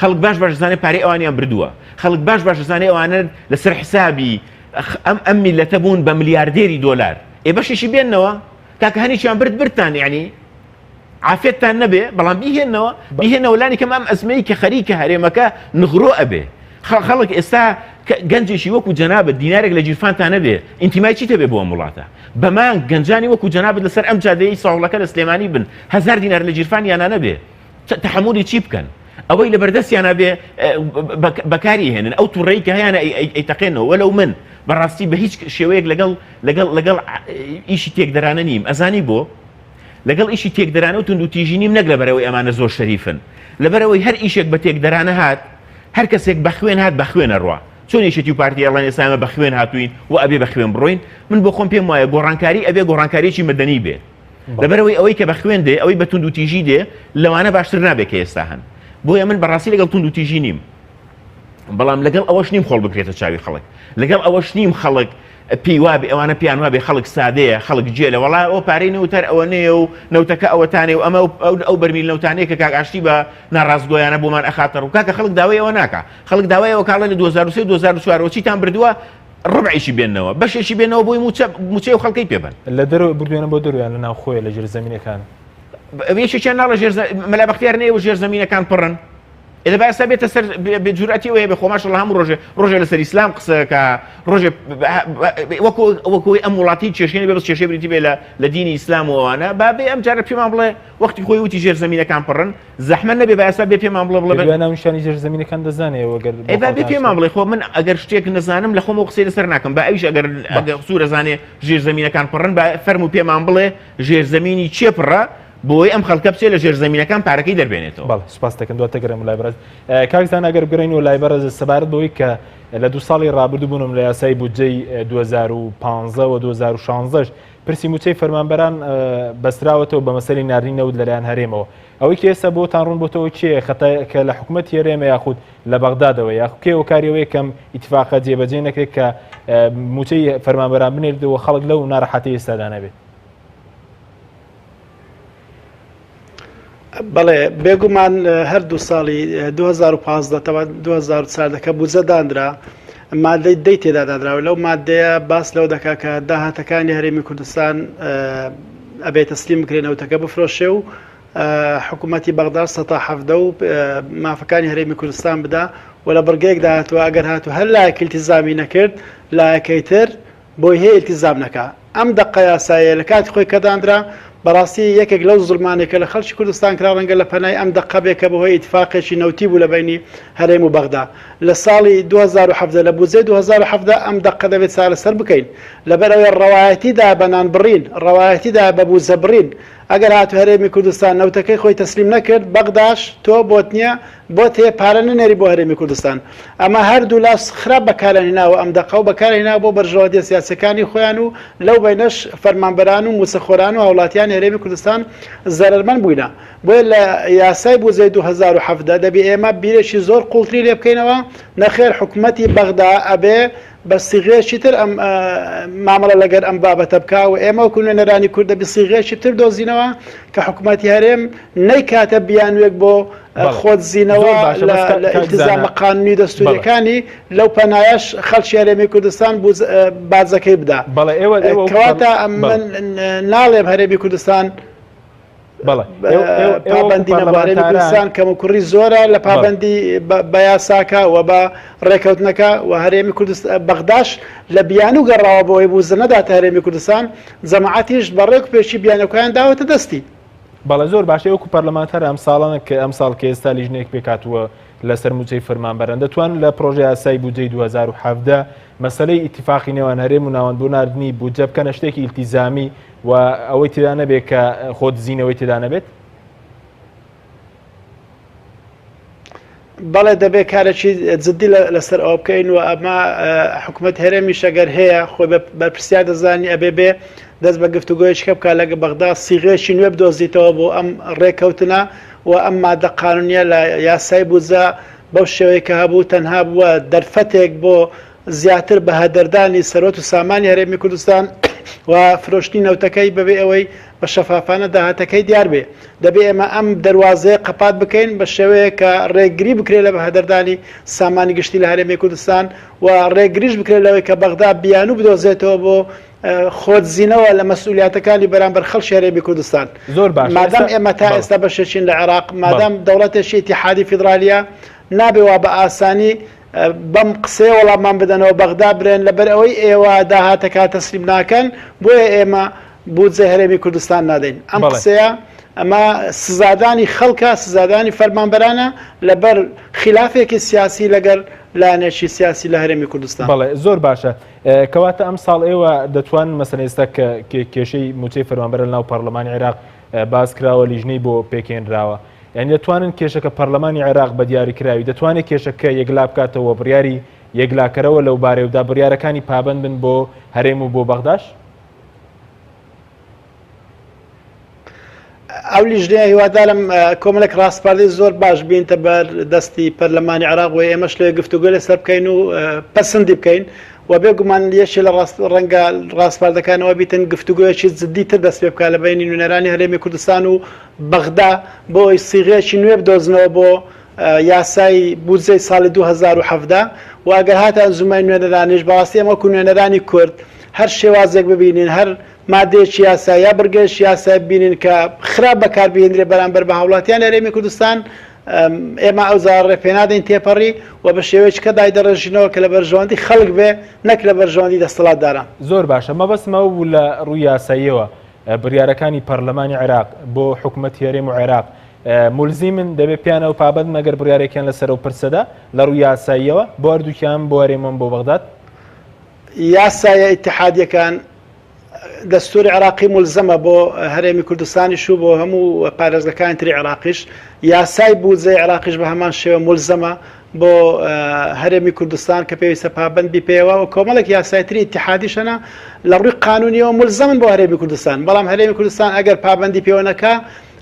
خەڵک باش باش زانێ پارەی ئەوانیان بردووە خەڵک باش باش زانێ ئەوانە لەسەر حسابی ئەم ئەم میلەتە بوون بە ملیاردێری دۆلار ئێ بەشێکی بێنەوە کاکە هەنێکیان برد برتان یعنی. عافێتتان نەبێ بەڵام بیهێنەوە بیهێنەوە لانی کەم ئەم ئەزمەی کە خەریکە هەرێمەکە نغرۆ ئەبێ خەڵک ئێستا گەنجێکی وەکو جەنابت دینارێک لە گیرفانتا نەبێ ئینتیمای چیتە بێ بۆ ئەم وڵاتە بە مانگ گەنجانی وەکو جەنابت لەسەر ئەم جادەیەی ساوڵەکە لە سلێمانی بن هەزار دینار لە گیرفانیانا نەبێ تەحەمولی چی بکەن؟ ئەوەی لە بەردەستیانە بێ بەکاری هێنن ئەو توڕەی کە هەیانە ئەیتەقێنەوە وەلو من بەڕاستی بە هیچ شێوەیەک لەگەڵ لەگەڵ لەگەڵ ئیشی تێکدەرانە نیم ئەزانی بۆ لەگەڵ ئیشی تێکدەرانە و توندوتیژی نیم نەک لەبەرەوەی ئەمانە زۆر شەریفن لەبەرەوەی هەر ئیشێک بە تێکدەرانە هات هەر کەسێک بە خوێن هات بە خوێنە ڕوا چۆن یەکێتی و پارتی ئەڵێن ئێستا ئێمە بە خوێن هاتووین و ئەبێ بە خوێن بڕۆین من بۆ خۆم پێم وایە گۆڕانکاری ئەبێ گۆڕانکاریی مەدەنی بێ لەبەرەوەی ئەوەی کە بە خوێن دێ ئەوەی بە توندوتیژی دێ لەوانە باشتر نابێت کە ئێستا هەن بۆیە من بەڕاستی لەگەڵ توندوتیژی نیم بەڵام لەگەڵ ئەوەش نیم خۆڵ بکرێتە چاوی خەڵک لەگەڵ ئەوەش نیم خەڵک پێی وابێ ئەوانە پێیان وابێ خەڵک سادەیە خەڵک جێلە وەڵا ئەو پارەی نەوتەر ئەوە نەیە و نەوتەکە ئەوەتانێ و ئەمە ئەو بەرمیل نەوتانەیە کە کاک ئاشتی بە ناڕاستگۆیانە بۆمان ئەخاتە ڕوو کاکە خەڵک داوای ئەوە ناکا خەڵک داوای ئەوە کاڵێ لە 2023 و 2004 چیتان بردووە ڕبعێکی بێنەوە بەشێکی بێنەوە بۆی موچە موچەی و خەڵکەی پێ بن لە دەرەوە بردوێنە بۆ دەرویان لە ناوخۆیە لە ژێر زەمینەکان یەکێکیان ناڵە ژێر مەلا بەختیار نەیە و ژێر زەمینەکان پڕن ئێ با ئێستا بێتە سەر بێ جورئەتی ئەوەیە بێ خۆ ماشەڵڵا هەموو ڕۆژێ ڕۆژێ لەسەر ئیسلام قسەکە ڕۆژێ وەکو وەکوی ئەم وڵاتی کێشەی بێ بەس کێشەی بریتی بێ لە لە دینی ئیسلام و ئەوانە با بێ ئەم جارە پێمان بڵێ وەختی خۆی وتی ژێر زەمینەکان پڕن زەحمە نەبێ با ئێستا بێ پێمان بڵێ بڵێ بێ ناونیشانی ژێر زەمینەکان دەزانێ وەگەر ئێ با بێ پێمان بڵێ خۆ من ئەگەر شتێک نەزانم لە خۆمەوە قسەی لەسەر ناکەم با ئەویش ئەگەر ئەگەر سوورە زانێ ژێر زەمینەکان پڕن با فەرموو پێمان بڵێ ژێر زەمینی چێ پڕە بۆی ئەم خەڵکە بچێت لە ژێرزەمینەکان پارەکەی دەربێنێتەوە. بەڵێ سوپاست دەکەم دواتر گەڕێم لای بەڕێز کاک زانا ئەگەر بگەڕێینەوە لای بەڕێز سەبارەت بەوەی کە لە دوو ساڵی ڕابردوو بوونم لە یاسای بودجەی 2015 و 2016 پرسی موچەی فەرمانبەران بەستراوەتەوە بە مەسەلی ناردنی نەوت لەلایەن هەرێمەوە ئەوەی کە ئێستا بۆتان ڕوون بۆتەوە کێ خەتا کە لە حکوومەت هەرێمە یاخود لە بەغدادەوە یاخود کێ هۆکاری ئەوەیە کەم ئیتفاقە جێبەجێ نەکرێت کە موچەی فەرمانبەران بنێردەوە خەڵک لەو ناڕەحەتی ئێستادا نەبێت. بەڵێ بێگومان هەردوو ساڵی 2015 تەوە 2014 کە بودجە دانرا مادەی دەی تێدا دانراوە لەو مادەیە باس لەو دەکا کە داهاتەکانی هەرێمی کوردستان ئەبێ تەسلیم بکرێن نەوتەکە بفرۆشێ و حکوومەتی بەغدا سەتا حەفدە و مافەکانی هەرێمی کوردستان بدا و لە بڕگەیەکدا هاتووە ئەگەر هاتوو هەر لایەک التزامی نەکرد لایەکەی تر بۆی هەیە ئیلتیزام نەکا. ئەم دەقە یاساییە لە کاتی خۆی کە دانرا، بەڕاستی یەکێک لەو زوڵمانەی کە لە خەڵکی کوردستان کرا ڕەنگە لە پەنای ئەم دەقە بێ کە بەهۆی ئیتفاقێکی نەوتی بوو لە بەینی هەرێم و بەغدا. لە ساڵی 2017 لە بودجەی 2017 ئەم دەقە دەبێ چارەسەر بکەین. لەبەر ئەوەی ڕەوایەتی دا بە نان بڕین، ڕەوایەتی دا بە بودجە بڕین. ئەگەر هاتوو هەرێمی کوردستان نەوتەکەی خۆی تەسلیم نەکرد، بەغداش تۆ بۆت نییە، بۆت هەیە پارە نەنێری بۆ هەرێمی کوردستان. ئەمە هەردوولا خراپ بەکاریان هێناوە ئەم دەقە و بەکاریان هێناوە بۆ بەرژەوەندیە سیاسیەکانی خۆیان و لەو بەینەش فەرمانبەران و موچەخۆران و هاوڵاتیانی هەرێمی کوردستان زەرەرمەند بووینە. بۆیە لە یاسای بودجەی 2017 دەبێ ئێمە بیرێکی زۆر قوڵتری لێ بکەینەوە، نەخێر حکومەتی بەغدا ئەبێ بە سیغەیەکی تر ئەم مامەڵە لەگەر ئەم بابەتە بکا و ئێمە وەکو نوێنەرانی کورد دەبی سیغەیەکی تر دۆزینەوە کە حکوومەتی هەرێم نەیکاتە بیانوێک بۆ خۆدزینەوە لە ئیلتیزامە قانونی دەستوریەکانی لەو پەنایەش خەڵکی هەرێمی کوردستان باجەکەی بدا. کەواتە من ناڵێم هەرێمی کوردستان پابەندی نەبوو هەرێمی کوردستان کەموکوڕی زۆرە لە پابەندی بە یاساکە و بە ڕێکەوتنەکە و هەرێمی کوردستان بەغداش لە بیانوو گەڕاوە بۆ ئەوەی بوزە نەداتە هەرێمی کوردستان جەماعەتیش بە ڕێک و پێکی بیانەکەیان داوەتە دەستی. بەڵێ زۆر باشە وەکو پەرلەمانتار ئەم ساڵانە کە ئەم ساڵ کە ئێستا لیژنەیەک پێکهاتووە لەسەر مووچەی فەرمانبەران دەتوان لە پرۆژە یاسای بودجەی 2017 مەسەلەی ئیتیفاقی نێوان هەرێم و ناوەند بۆ ناردنی بودجە بکەنە شتێکی ئیلتیزامی و ئەوەی تێدا نەبێت کە خۆ دزینەوەی تێدا نەبێت؟ بەڵێ دەبێت کارێکی جددی لەسەر ئەوە بکەین و ئەمە حکوومەت هەرێمیش ئەگەر هەیە خۆی بەرپرسیار دەزانی ئەبێ بێ دەست بە گفتوگۆیەکی بکە لەگە بەغدا سیغێکی نوێ بدۆزیتەوە بۆ ئەم ڕێککەوتنە و ئەم مادە قانونیە لە یاسای بودجە بەو شێوەیە کە هەبوو تەنها بووە دەرفەتێک بۆ زیاتر بە هەدەردانی سەروەت و سامانی هەرێمی کوردستان و فرۆشتنی نەوتەکەی بەبێ ئەوەی بە شەفافانە داهاتەکەی دیار بێ. دەبێ ئێمە ئەم دەروازەیە قەپات بکەین بە شێوەیەک کە ڕێگری بکرێ لە بەهەدەردانی سامانی گشتی لە هەرێمی کوردستان و ڕێگریش بکرێت لەوەی کە بەغدا بیانوو بدۆزێتەوە بۆ. خۆدزینەوە لە مەسئولیاتەکانی بەرامبەر خەڵکی هەرێمی کوردستان. زۆر باشە مادام ئێستا ئێمە تا بەڵێ. ئێستا بەشێکین لە عێراق، بەڵێ. مادام دەوڵەتێکی ئیتیحادی فیدرالییە، نابێ وا بە ئاسانی بەم قسەیە وەڵاممان بدەنەوە بەغدا برێن لەبەر ئەوەی ئێوە داهاتەکە تەسلیم ناکەن بۆیە ئێمە بودجەی هەرێمی کوردستان نادەین. ئەم بەڵێ. قسەیە ئەمە سزادانی خەڵکە، سزادانی فەرمانبەرانە لەبەر خیلافێکی سیاسی لەگەر لایەنێکی سیاسی لە هەرێمی کوردستان. بەڵێ زۆر باشە. کەواتە ئەمساڵ ئێوە دەتوانن مەسەلەن ئێستا کە کێشەی مووچەی فەرمانبەران لەناو پەرلەمانی عێراق باس کراوە لیژنەی بۆ پێکهێنراوە یعنی دەتوانن کێشەکە پەرلەمانی عێراق بە دیاریکراوی دەتوانێت کێشەکە یەکلا بکاتەوە بڕیاری یەکلاکەرەوە لەو بارەیەودا بڕیارەکانی پابند بن بۆ هەرێم و بۆ بەغداش؟ ئەو لیژنەیە هیوادارم کۆمەڵێک ڕاسپاردەی زۆر باش بینتە بەر دەستی پەرلەمانی عێراق و ئێمەش لێ گفتوگۆ لەسەر بکەین و پەسەندی بکەین و بێگومان یەکێ لە ڕاست ڕەنگە ڕاسپاردەکانەوە بیتن گفتوگۆیەکی جدی تر دەست پێ بکات لە بەینی نوێنەرانی هەرێمی کوردستان و بەغدا بۆ ئەوەی سیغەیەکی نوێ بدۆزنەوە بۆ یاسای بودجەی ساڵی 2017 و ئەگەر هاتە ئەنجومەنی نوێنەرانیش بەڕاستی ئێمە وەکو نوێنەرانی کورد هەر شێوازێک ببینین هەر مادەیەکی یاسا یا بڕگەیەکی یاسای ببینین کە خراپ بەکاربهێنرێ بەرامبەر بە هاوڵاتیانی هەرێمی کوردستان ئێمە ئەو جارە ڕێ پێنادەین تێپەڕی و بە شێوەیەکی کە دایدەڕێژینەوە کە لە بەرژەوەندی خەڵک بێ نەک لە بەرژەوەندی دەستەڵاتداران. زۆر باشە مەبەستم ئەوە بوو لە ڕووی یاساییەوە بڕیارەکانی پەرلەمانی عێراق بۆ حکومەتی هەرێم و عێراق مولزیمن دەبێ پێیانەوە پابەند مەگەر بڕیارێکیان لەسەر ئەو پرسەدا لە ڕووی یاساییەوە بۆ هەردووکیان بۆ هەرێم و بۆ بەغداد؟ یاسایە ئیتیحادیەکان دەستوری عێراقی مولزەمە بۆ هەرێمی کوردستانیش و بۆ هەموو پارێزگەکانی تری عێراقیش، یاسای بودجەی عێراقیش بە هەمان شێوە مولزەمە بۆ هەرێمی کوردستان کە پێویستە پابەند بی پێیەوە و کۆمەڵێک یاسای تری ئیتیحادیش هەنە لە ڕووی قانونیەوە مولزەمن بۆ هەرێمی کوردستان، بەڵام هەرێمی کوردستان ئەگەر پابەندی پێوە نەکا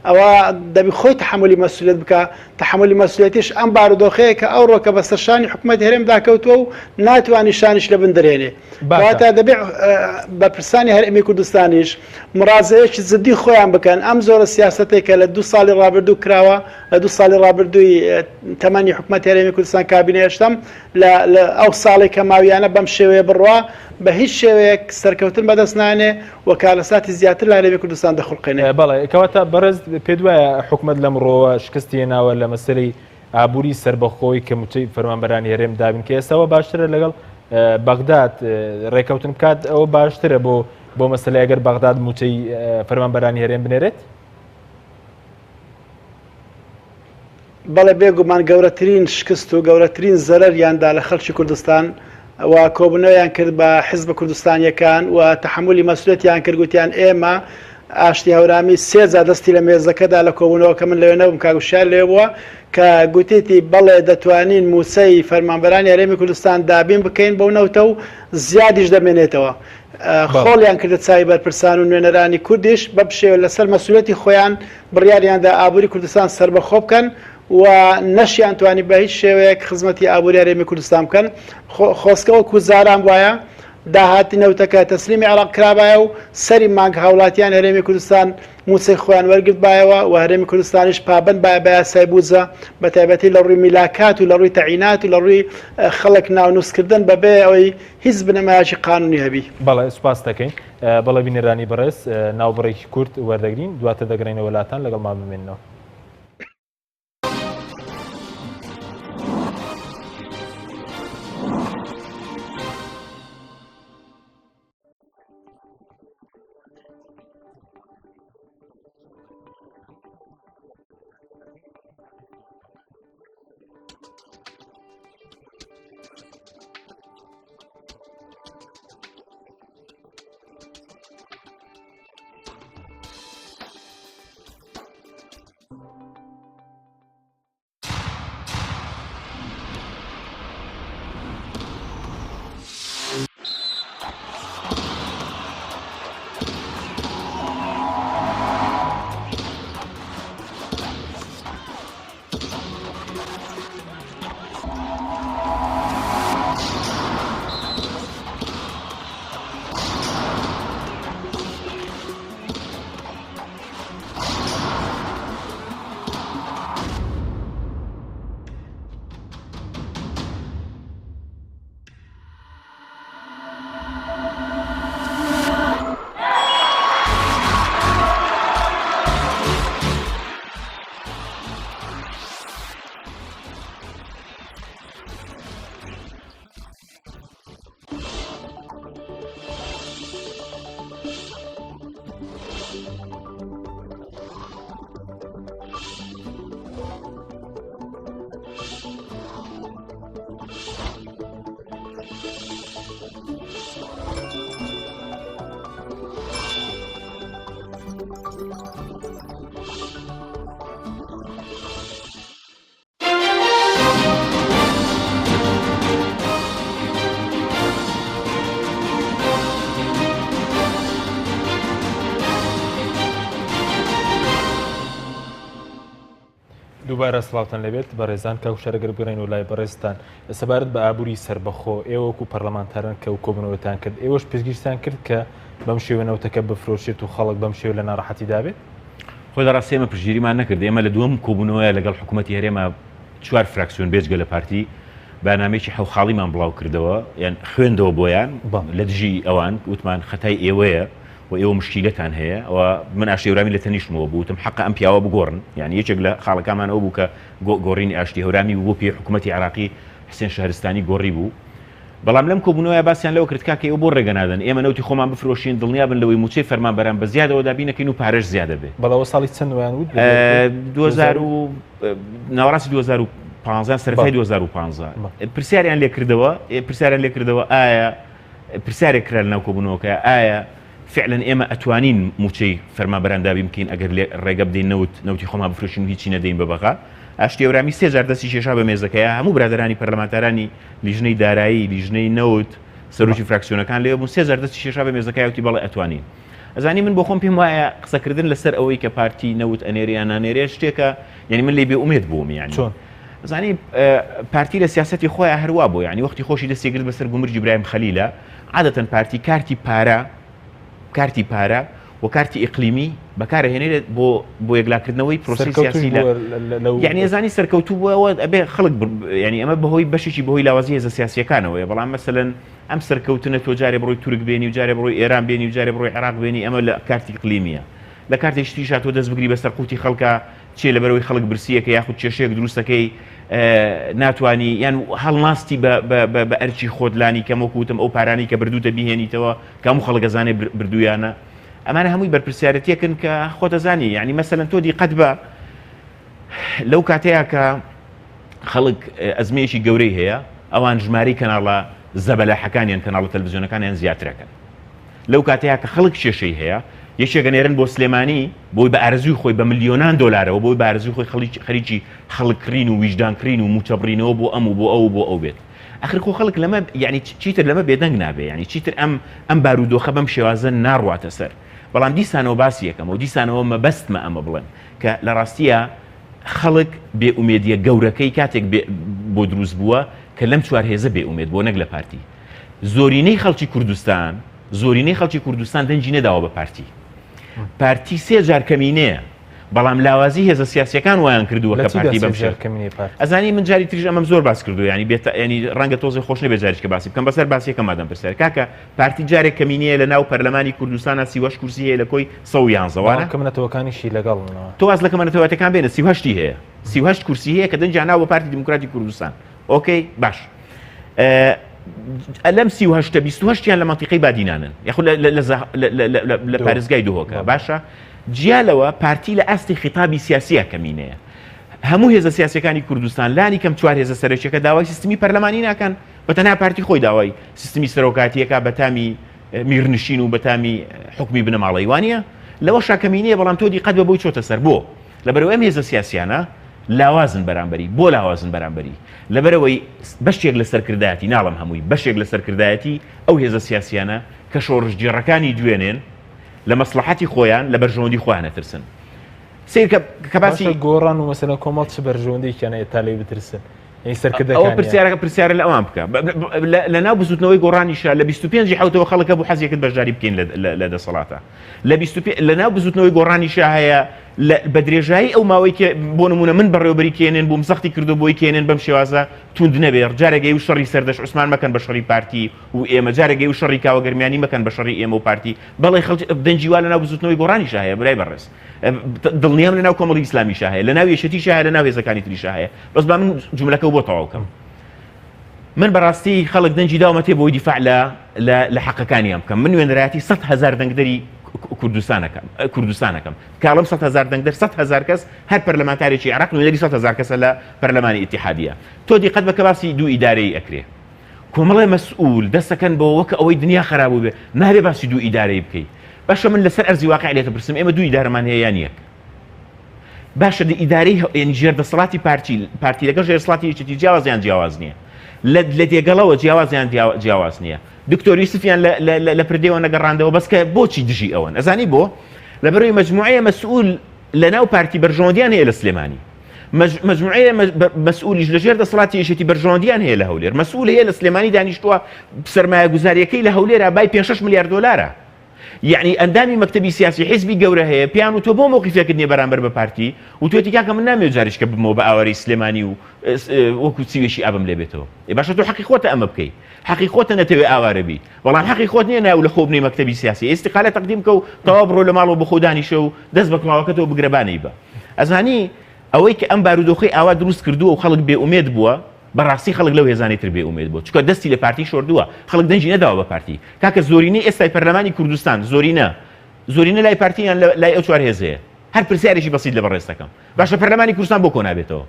ئەوا دەبی خۆی تەحەمولی مەسئولیەت بکا، تەحەمولی مەسئولیەتیش ئەم بارودۆخەیە کە ئەوڕۆکە بەسەر شانی حکومەتی هەرێمدا کەوتووە و ناتوانی شانیش لە بن دەرهێنێ. باشە. کەواتە دەبێ بەرپرسانی هەرێمی کوردستانیش مڕازەیەکی جدی خۆیان بکەن، ئەم جۆرە سیاسەتەی کە لە دوو ساڵی ڕابردوو کراوە، لە دوو ساڵی ڕابردووی تەمەنی حکومەتی هەرێمی کوردستان کابینەی هەشتەم لە لە ئەو ساڵەی کە ماویانە بەم شێوەیە بڕوا بە هیچ شێوەیەک سەرکەوتن بەدەست نانێ و کارەساتی زیاتر لە هەرێمی کوردستان دەخوڵقێنێ. بەڵێ کەواتە بەڕێز پێت وایە حکومەت لەمڕۆوە شکستی هێناوە لە مەسەلەی ئابووری سەربەخۆی کە مووچەی فەرمانبەرانی هەرێم دابین کە ئێستا ئەوە باشترە لەگەڵ بەغداد ڕێکەوتن بکات ئەوە باشترە بۆ بۆ مەسەلەی ئەگەر بەغداد مووچەی فەرمانبەرانی هەرێم بنێرێت؟ بەڵێ بێگومان گەورەترین شکست و گەورەترین زەرەریان دا لە خەڵکی کوردستان و کۆبوونەوەیان کرد بە حزبە کوردستانیەکان و تەحەمولی مەسئولیەتیان کرد گوتیان ئێمە ئاشتی هەورامی سێ جار دەستی لە مێزەکەدا لە کۆبوونەوەکە من لەوێ نەبووم کاک وشیار لەوێ بووە کە گوتیتی بەڵێ دەتوانین مووچەی فەرمانبەرانی هەرێمی کوردستان دابین بکەین بەو نەوتە و زیادیش دەمێنێتەوە خۆڵیان کردە چاوی بەرپرسان و نوێنەرانی کوردیش بەم شێوە لەسەر مەسئولیەتی خۆیان بڕیاریاندا ئابووری کوردستان سەربەخۆ بکەن و نەشیان توانی بە هیچ شێوەیەک خزمەتی ئابووری هەرێمی کوردستان بکەن. خۆزگە وەکو جاران بوایە داهاتی نەوتەکە تەسلیمی عێراق کرابایە و سەری مانگ هاوڵاتیان هەرێمی کوردستان مووچەی خۆیان وەرگرتبایەوە و هەرێمی کوردستانیش پابەند بایە بە یاسای بودجە بە تایبەتی لە ڕووی میلاکات و لە ڕووی تەعینات و لە ڕووی خەڵک ناونووسکردن بەبێ ئەوەی هیچ بنەمایەکی قانونی هەبی. بەڵێ سوپاست دەکەین. بەڵێ بینەرانی بەڕێز ناوبڕێکی کورت وەردەگرین دواتر دەگەڕێینەوە لاتان لەگەڵمان بمێننەوە. دووبارە سڵاوتان لێبێت بەڕێزان کاک وشار گەر بگەڕێینەوە لای بەڕێزتان سەبارەت بە ئابووری سەربەخۆ ئێوە وەکو پەرلەمانتاران کە و کۆبوونەوەتان کرد ئێوەش پشتگیرتان کرد کە بەم شێوە نەوتەکە بفرۆشێت و خەڵک بەم شێوە لە ناڕەحەتی دابێت؟ خۆی لە ڕاستی ئێمە پشتگیریمان نەکرد ئێمە لە دووەم کۆبوونەوەیە لەگەڵ حکوومەتی هەرێما چوار فراکسیۆن بێجگە لە پارتی بەیاننامەیەکی حەو خاڵیمان بڵاو کردەوە یان خوێندەوە بۆیان لە دژی ئەوان وتمان خەتای ئێوەیە و ئێوە مشکیلەتان هەیە و من ئاشتی هەورامی لە تەنیشتمەوە بوو وتم حەقە ئەم پیاوە بگۆڕن یعنی یەکێک لە خاڵەکانمان ئەو بوو کە گۆڕینی ئاشتی هەورامی بوو بۆ پێی حکوومەتی عێراقی حسێن شەهرستانی گۆڕی بوو بەڵام لەم کۆبوونەوەیە باسیان لەوە کرد کاکە ئێوە بۆ ڕێگە نادەن ئێمە نەوتی خۆمان بفرۆشین دڵنیابن لەوەی مووچەی فەرمانبەران بە زیادەوە دابینەکەین و پارەش زیادە بێ. بەڵێ ئەوە ساڵی چەند وایان وت؟ 2000 و ناوەڕاستی 2015 سەرەتای 2015 پرسیاریان لێ کردەوە پرسیاریان لێ کردەوە ئایا پرسیارێک کرا لەناو کۆبوونەوەکە ئایا فعلەن ئێمە ئەتوانین مووچەی فەرمانبەران دابین بکەین ئەگەر ڕێگە بدەین نەوت نەوتی خۆمان بفرۆشین و هیچی نەدەین بە بەغا؟ ئاشتی هەورامی سێ جار دەستی کێشا بە مێزەکەیا هەموو برادەرانی پەرلەمانتارانی لیژنەی دارایی لیژنەی نەوت سەرۆکی فراکسیۆنەکان لێ بوون سێ جار دەستی کێشا بە مێزەکەیا وتی بەڵێ ئەتوانین. ئەزانی من بۆ خۆم پێم وایە قسەکردن لەسەر ئەوەی کە پارتی نەوت ئەنێرێ یان نانێرێ شتێکە یعنی من لێی بێ ئومێد بووم یعنی چۆن؟ زانی پارتی لە سیاسەتی خۆیان هەروا بۆ یعنی وەختی خۆشی دەستی گرت بەسەر گومرگی برایم خەلیلە عادەتەن پارتی کارتی پارە کارتی پارە و کارتی ئیقلیمی بەکارهێنێت بۆ بۆ یەکلاکردنەوەی پرۆسی سیاسی لە یعنی ئەزانی سەرکەوتوو بووەوە ئەبێ خەڵک یعنی ئەمە بەهۆی بەشێکی بەهۆی لاوازی هێزە سیاسیەکانەوەیە بەڵام مەسەلەن ئەم سەرکەوتنە تۆ جارێ بڕۆی تورک بێنی و جارێ بڕۆی ئێران بێنی و جارێ بڕۆی عێراق بێنی ئەمە لە کارتی ئیقلیمیە لە کارتێکی تریشا تۆ دەست بگری بەسەر قوتی خەڵکا چێ لەبەرەوەی خەڵک برسیەکە یاخود کێشەیەک دروستەکەی ناتوانی یان هەڵناستی بە ئەرچی خۆت لانی کەم وەکو وتم ئەو پارانەی کە بردوتە بیهێنیتەوە کە هەموو خەڵک ئەزانێ بردوویانە ئەمانە هەمووی بەرپرسیارەتیەکن کە خۆتەزانی یعنی مەسەلەن تۆ دیقەت بە لەو کاتەیە کە خەڵک ئەزمەیەکی گەورەی هەیە ئەوان ژمارەی کەناڵە زەبەلاحەکانیان کەناڵە تەلەڤزیۆنەکانیان زیاترەکەن لەو کاتەیا کە خەڵک کێشەی هەیە، یەکێک ئەنێرن بۆ سلێمانی بۆی بە ئارەزووی خۆی بە ملیۆنان دۆلارەوە بۆی بە ئارەزووی خۆی خەڵکی خەریکی خەڵک کڕین و ویژدان کڕین و مووچە بڕینەوە بۆ ئەم و بۆ ئەو و بۆ ئەو بێت. ئەخر خۆ خەڵک لەمە یانی چیتر لەمە بێدەنگ نابێ یانی چیتر ئەم ئەم بارودۆخە بەم شێوازە ناڕواتە سەر. بەڵام دیسانەوە باسی یەکەم و دیسانەوە مەبەستمە ئەمە بڵێم کە لە ڕاستییا خەڵک بێ ئومێدیە گەورەکەی کاتێک بێ بۆ دروست بووە کە لەم چوار هێزە بێ ئومێد بووە نەک لە پارتی. زۆرینەی خەڵکی کوردستان زۆرینەی خەڵکی کوردستان دەنگی نەداوە بە پارتی پارتی سێ جار کەمینەیە بەڵام لاوازی هێزە سیاسەکان وایان کردووە کە پارتی بەم شێوە ئەزانی من جاری تریش ئەمەم زۆر باس کردو ینی بێت ینی ڕەنگە تۆزێ خۆش نەبێت جاریش کە باسی بکەم بەسەر باسیەکە مادەم پرسیار کاکە پارتی جارێک کەمینەیە لە ناو پەرلەمانی کوردستانە 38 کورسی هەیە لە کۆی 111 وانە کەمنەتەوەکانیشی لەگەڵ تۆ واز لە کەمەنەتەوەتەکان بێنە 38 هەیە 38 کورسی هەیە کە دەنگیان ناوە پارتی دیموکراتی کوردستان ئۆکەی باش لەم 38 28یان لە مەنتیقەی بادینانن یاخود لە پارێزگای دهۆکە باشە جیا لەوە پارتی لە ئاستی خیتابی سیاسیە کەمینەیە هەموو هێزە سیاسەکانی کوردستان لانی کەم چوار هێزە سەرەکیەکە داوای سیستمی پەرلەمانی ناکەن بە تەنها پارتی خۆی داوای سیستمی سەرۆکاتیەکە بەتامی میرنشین و بەتامی حکومی بنەماڵەی وانە لەوە شاکەمینەیە بەڵام تۆ دیقەت بە بۆی چۆتە سەر بۆ لەبەرئەوەی ئەم هێزە سیاسیانە لاوازن بەرامبەری، بۆ لاوازن بەرامبەری؟ لەبەرئەوەی بەشێک لە سەرکردایەتی، ناڵێم هەمووی، بەشێک لە سەرکردایەتی ئەو هێزە سیاسیانە کە شۆڕشگێڕەکانی دوێنێن، لە مەسڵەحەتی خۆیان، لە بەرژەوەندی خۆیان ئەترسن. سەیر کە کە باسی. باشە گۆڕان و مەسەلەن کۆمەڵ چ بەرژەوەندیەکیان هەیە تا لێی بترسن؟ یعنی ئەوە سەرکردەکانیان. پرسیارەکە پرسیارە لە ئەوان بکە. لە ناو بزوتنەوەی گۆڕانیشا لە 25 ی حەوتەوە خەڵک هەبوو حەزی کرد بەشداری بکەین لە دەسەڵاتا. لە 25 لە ناو بزوتنەوەی گۆڕانیشا هەیە لە بە درێژایی ئەو ماوەی کە بۆ نمونە من بەڕێوەبەری کێنێن بووم زەختی کردو بۆی کێنێن بەم شێوازە توند نەبێ جارێک ئەی و شەڕی سەردەشت عوسمان مەکەن بە شەڕی پارتی و ئێمە جارێک ئەی و شەڕی کاوە گەرمیانی مەکەن بە شەڕی ئێمە و پارتی بەڵێ خەڵکی دەنگی وا لەناو بزوتنەوەی گۆڕانیشا هەیە برای بەڕێز دڵنیام لەناو کۆمەڵی ئیسلامیشا هەیە لەناو یەکێتیشا هەیە لەناو هێزەکانی تریشا هەیە بەس با من جملەکە بۆ تەواو کەم من بەڕاستی خەڵک دەنگی داومەتێ بۆی دیفاع لە لە حەقەکانیان بکەم من نوێنەرایەتی 100 هەزار دەنگدەری کوردستانەکەم کوردستانەکەم کاڵم 100 هەزار دەنگدەر 100 هەزار کەس هەر پەرلەمانتارێکی عێراق نوێنەری 100 هەزار کەسە لە پەرلەمانی ئیتیحادیە تۆ دیقەت بە کە باسی دوو ئیدارەیی ئەکرێ کۆمەڵێ مەسئول دەستەکەن بۆ وەکە ئەوەی دنیا خراپ بووبێ نابێ باسی دوو ئیدارەیی بکەی باشە من لەسەر ئەرزی واقع لێتە پرسم ئێمە دوو ئیدارەمان هەیە یان یەک باشە لە ئیدارەی یعنی ژێر دەسەڵاتی پارتی پارتی لەگەڵ ژێر دەسەڵاتی یەکێتی جیاواز یان جیاواز نییە لە لە دێگەڵەوە جیاواز یان جیاواز نییە دکتۆر یوسفیان لە پردێوە نەگەڕاندەوە بەس کە بۆچی دژی ئەوەن ئەزانی بۆ لەبەرەوەی مەجموعەیە مەسئول لە ناو پارتی بەرژەوەندیان هەیە لە سلێمانی. مەجموعەیە مەسئولیش لەژێر دەسەڵاتی یەکێتی بەرژەوەندیان هەیە لە هەولێر مەسئول هەیە لە سلێمانی دانیشتووە سەرمایەگوزاریەکەی لە هەولێرا بای 5 ملیار دۆلارە یعنی ئەندامی مەکتەبی سیاسی حیزبی گەورە هەیە پیان و تۆ بۆ مەوقیفێکت نیە بەرامبەر بە پارتی و توێتی کاکە من نامەوێت جاریشکە بمەوە بە ئاوارەی سلێمانی و وەکو چیوێکی ئابم لێ بێتەوە ئێ باشە تۆ حەقی خۆتە ئەمە بکەی حەقی خۆتە نەتەوێ ئاوارە بی بەڵام حەقی خۆت نییە ناو لە خۆ بنەی مەکتەبی سیاسی ئیستیقالە تەقدیم بکە و تەواو بڕۆ لە ماڵەوە بەخۆ دانیشە و دەست بە کڵاوەکەتەوە بگرە با نەیبە ئەزانی ئەوەی کە ئەم بارودۆخەی ئاوا دروست کردووە و خەڵک بێ ئومێد بووە بەڕاستی خەڵک لەو هێزانەی تر بێ ئومێد بووە چونکە دەستی لە پارتی شۆردووە خەڵک دەنگی نەداوە بە پارتی کاکە زۆرینەی ئێستای پەرلەمانی کوردستان زۆرینە زۆرینە لای پارتی یان لای ئەو چوار هێزەیە هەر پرسیارێکی بەسیت لە بەڕێز دەکەم باشە پەرلەمانی کوردستان بۆ کۆ نابێتەوە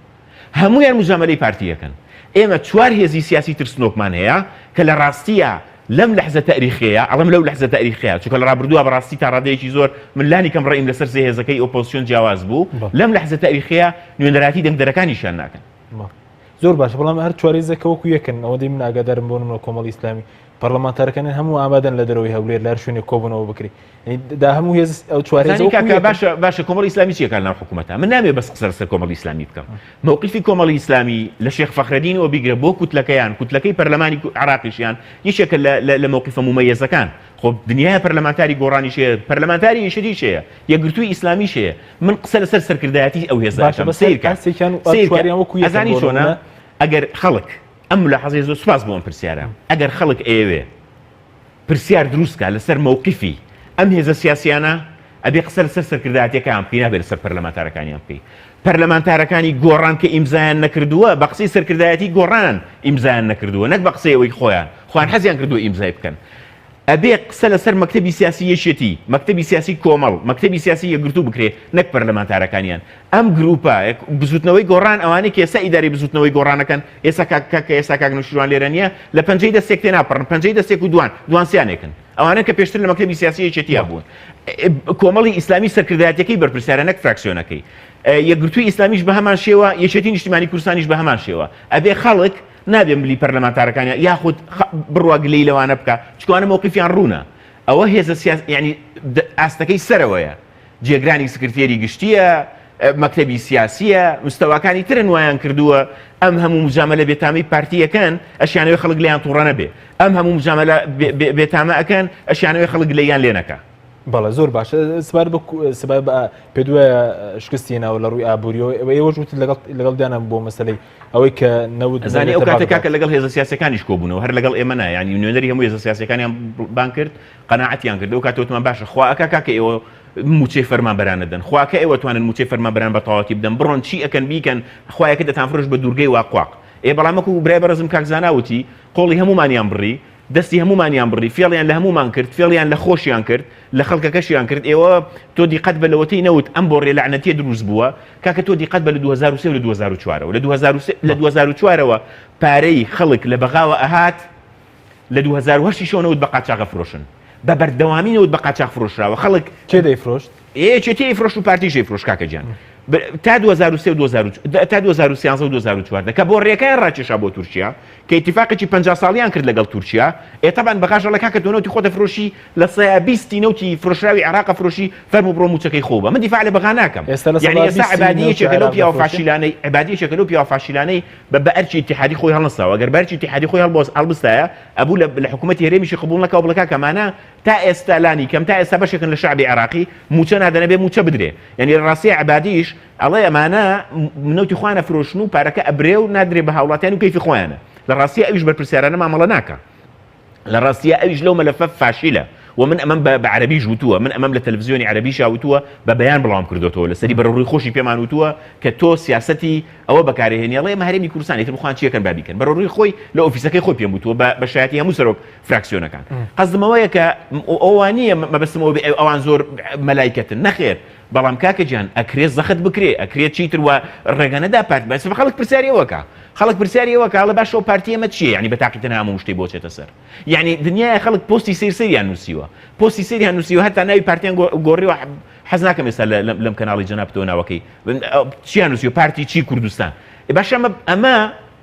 هەموویان مجامەلەی پارتی ئەکەن. ئێمە چوار هێزی سیاسی ترسنۆکمان هەیە کە لە ڕاستییا لەم لەحزە تەئریخیەیا، ئەڵێم لەو لەحزە تەئریخیەیا چونکە لە ڕابردووا بە ڕاستی تا ڕادەیەکی زۆر من لانی کەم ڕەئیم لەسەر سێ هێزەکەی ئۆپۆزسیۆن جیاواز بوو، لەم لەحزە تەئریخیەیا نوێنەرایەتی دەنگدەرەکانیشیان ناکەن. زۆر باشە بەڵام هەر چوار هێزەکە وەکو یەکن ئەوەندەی من ئاگادارم بۆ نمونە کۆمەڵی ئیسلامی پەرلەمانتارەکانیان هەموو ئامادەن لە دەرەوەی هەولێر لە هەر شوێنێک کۆبوونەوە بکرێ دا هەموو هێز ئەو چوار هێزە زانی کاکە باشە باشە کۆمەڵی ئیسلامی چیەکان ناو حکوومەتە من نامێ بەس قسە لەسەر کۆمەڵی ئیسلامی بکەم مەوقیفی کۆمەڵی ئیسلامی لە شێخ فەخرەدینەوە بیگرە بۆ کوتلەکەیان کوتلەکەی پەرلەمانی عراقیشیان یەکێکە لە مەوقیفە مومەیەزەکان خۆ دنیای پەرلەمانتاری گۆڕانیش هەیە پەرلەمانتاری یەکێتیش هەیە یەکگرتووی ئیسلامیش هەیە من قسە لەسەر سەرکردایەتی ئەو هێزە باشە بەس سەیرکە سێکیان و چواریان وەکو یەکن ئەزانی بۆ چۆنە نمونە. ئەگەر خەڵک ئەم ملاحەزەی زۆر سوپاس بۆ ئەم پرسیارە ئەگەر خەڵک ئەیەوێ پرسیار دروست کا لەسەر مەوقیفی ئەم هێزە سیاسیانە ئەبێ قسە لەسەر سەرکردایەتیەکەیان بکەی نابێ لەسەر پەرلەمانتارەکانیان بکەی پەرلەمانتارەکانی گۆڕان کە ئیمزایان نەکردووە بە قسەی سەرکردایەتی گۆڕان ئیمزایان نەکردووە نەک بە قسەی ئەوەی خۆیان خۆیان حەزیان کردووە ئیمزای بکەن ئەبێ قسە لەسەر مەکتەبی سیاسی یەکێتی مەکتەبی سیاسی کۆمەڵ مەکتەبی سیاسی یەکگرتوو بکرێ نەک پەرلەمانتارەکانیان ئەم گروپە بزوتنەوەی گۆڕان ئەوانەی کە ئێستا ئیدارەی بزوتنەوەی گۆڕانەکەن ئێستا کاک کاک کە ئێستا کاک نەوشیروان لێرە نییە لە پەنجەی دەستێک تێناپەڕن پەنجەی دەستێک و دوان دوان سیانێکن ئەوانە کە پێشتر لە مەکتەبی سیاسی یەکێتییا بوون کۆمەڵی ئیسلامی سەرکردایەتەکەی بەرپرسیارە نەک فراکسیۆنەکەی یەکگرتووی ئیسلامیش بە هەمان شێوە یەکێتی نیشتیمانی کوردستانیش بە هەمان شێوە ئەبێ خەڵک نابێ ملی پەرلەمانتارەکانیان یاخود بڕوا گلەی لەوانە بکە چکوانە مەوقیفیان ڕوونە ئەوە هێزە سیاس یعنی ئاستەکەی سەرەوەیە جێگرانی سکرتێری گشتییە، مەکتەبی سیاسییە، مستەواکانی ترن وایان کردووە ئەم هەموو مجامەلە بێتامەی پارتی ئەکەن، ئەشیانەوێ خەڵک لێیان توڕە نەبێ. ئەم هەموو مجامەلە بێتامە ئەکەن، ئەشیانەوێ خەڵک لێیان لێ نەکا. بەڵێ زۆر باشە سبار بە سبار بە پێت وایە شکستی هێناوە لە ڕووی ئابووریەوە ئێوە ئێوەش وتت لەگەڵ لەگەڵ دیانە بۆ مەسەلەی ئەوەی کە نەوت ئەزانی ئەو کاتە کاکە لەگەڵ هێزە سیاسەکانیش کۆبوونەوە هەر لەگەڵ ئێمە نا یانی نوێنەری هەموو هێزە سیاسەکانیان بانگ کرد قەناعەتیان کرد ئەو کاتە وتمان باشە خوا ئەکا کاکە ئێوە موچەی فەرمانبەران نەدەن خواکە ئێوە توانن موچەی فەرمانبەران بە تەواوەتی بدەن بڕۆن چی ئەکەن بیکەن خوایەکە دەتانفرۆشت بە دوورگەی واقواق ئێ بەڵام وەکو برای بەڕێزم کاک زانا وتی قۆڵی هەموومانیان بڕی دەستی هەموومانیان بڕی فێڵیان لە هەموومان کرد فێڵیان لە خۆشیان کرد لە خەڵکەکەشیان کرد ئێوە تۆ دیقەت بە لەوەتەی نەوت ئەم بۆڕیە لەعنەتیە دروست بووە کاکە تۆ دیقەت بە لە 2003 و لە 2004ەوە لە 2003 لە 2004ەوە پارەی خەڵک لە بەغاوە ئەهات لە 2008 یشەوە نەوت بە قاچاغ ئەفرۆشن بە بەردەوامی نەوت بە قاچاغ فرۆشراوە خەڵک کێ دەیفرۆشت؟ یەکێتی ئەیفرۆشت و پارتیش ئەیفرۆشت کاکە گیان تا 2003 و 2000 تا 2013 و 2014 کە بۆ ڕێکایان ڕاکێشا بۆ تورکیا کە ئیتیفاقێکی 50 ساڵیان کرد لەگەڵ تورکیا ئێ تەبان بەغاش ئەڵێ کاکە تۆ نەوتی خۆت ئەفرۆشی لە سەیا بیستی نەوتی فرۆشراوی عێراق ئەفرۆشی فەرموو بڕۆ مووچەکەی خۆو بە من دیفاع لە بەغا ناکەم ئێستا لە یعنی سەدا ئێستا بیستی عەبادی نەوتی یەکێکە لەو عێراق پیاوە دەفرۆشێ؟ فاشیلانەی عەبادی یەکێکە لەو پیاوە فاشیلانەی بە بە ئەرکی ئیتیحادی خۆی هەڵنەستاوە گەر بە ئەرکی ئیتیحادی خۆی هەڵبۆس هەڵبستایە ئەبوو لە لە حکوومەتی هەرێمیشی قبوڵ نەکا و بڵێ کاکە ئەمانە تا ئێستا لانی کەم تا ئێستا بەشێکن لە شەعبی عێراقی مووچە نادەن ئەبێ مووچە بدرێ یعنی لە ڕاستییا عەبادیش ئەڵێ ئەمانە نەوتی خۆیان ئەفرۆشن و پارەکە ئەبرێ و نادرێ بە هاوڵاتیان و کەیفی خۆیانە لە ڕاستییا ئەویش بەرپرسیارانە مامەڵە ناکا لە ڕاستییا ئەویش لەو مەلەفە فاشیلە و من ئەمەم بە عەرەبیش وتووە، من ئەمەم لە تەلەفزیۆنی عەرەبیشا وتووە، بە بەیان بڵاوم کردۆتەوە لەسەری بەرەوڕووی خۆشی پێمان وتووە کە تۆ سیاسەتی ئەوە بەکارئەهێنی ئەڵێ ئێمە هەرێمی کوردستان ئیتر بخوان چی ئەکەن با بیکەن بەرەوڕووی خۆی لە ئۆفیسەکەی خۆی پێم وتووە بە بە شایەتی هەموو سەرۆک فراکسیۆنەکان قەسدم ئەوەیە کە ئەوە وا نییە مەبەستم ئەوە بێ ئەوان زۆر مەلایکەتن نەخێر بەڵام کاکە گیان ئەکرێ زەخت بکرێ ئەکرێ چیتر وا ڕێگە نەدا پارت بەس خەڵک پرسیاری ئەوە کا خەڵک پرسیاری ئەوە کا ئەڵێ باشە ئەو پارتی ئێمە چییە یعنی بە تاقی تەنها هەموو شتێک بۆ چێتە سەر یعنی دنیای خەڵک پۆستی سیر سیریان نووسیوە پۆستی سیریان نووسیوە هەتا ناوی پارتیان گۆڕیوە حەز ناکەم ئێستا لەم کەناڵی جەنابتەوە ناوەکەی چیان نووسیوە پارتی چی کوردستان باشە ئەمە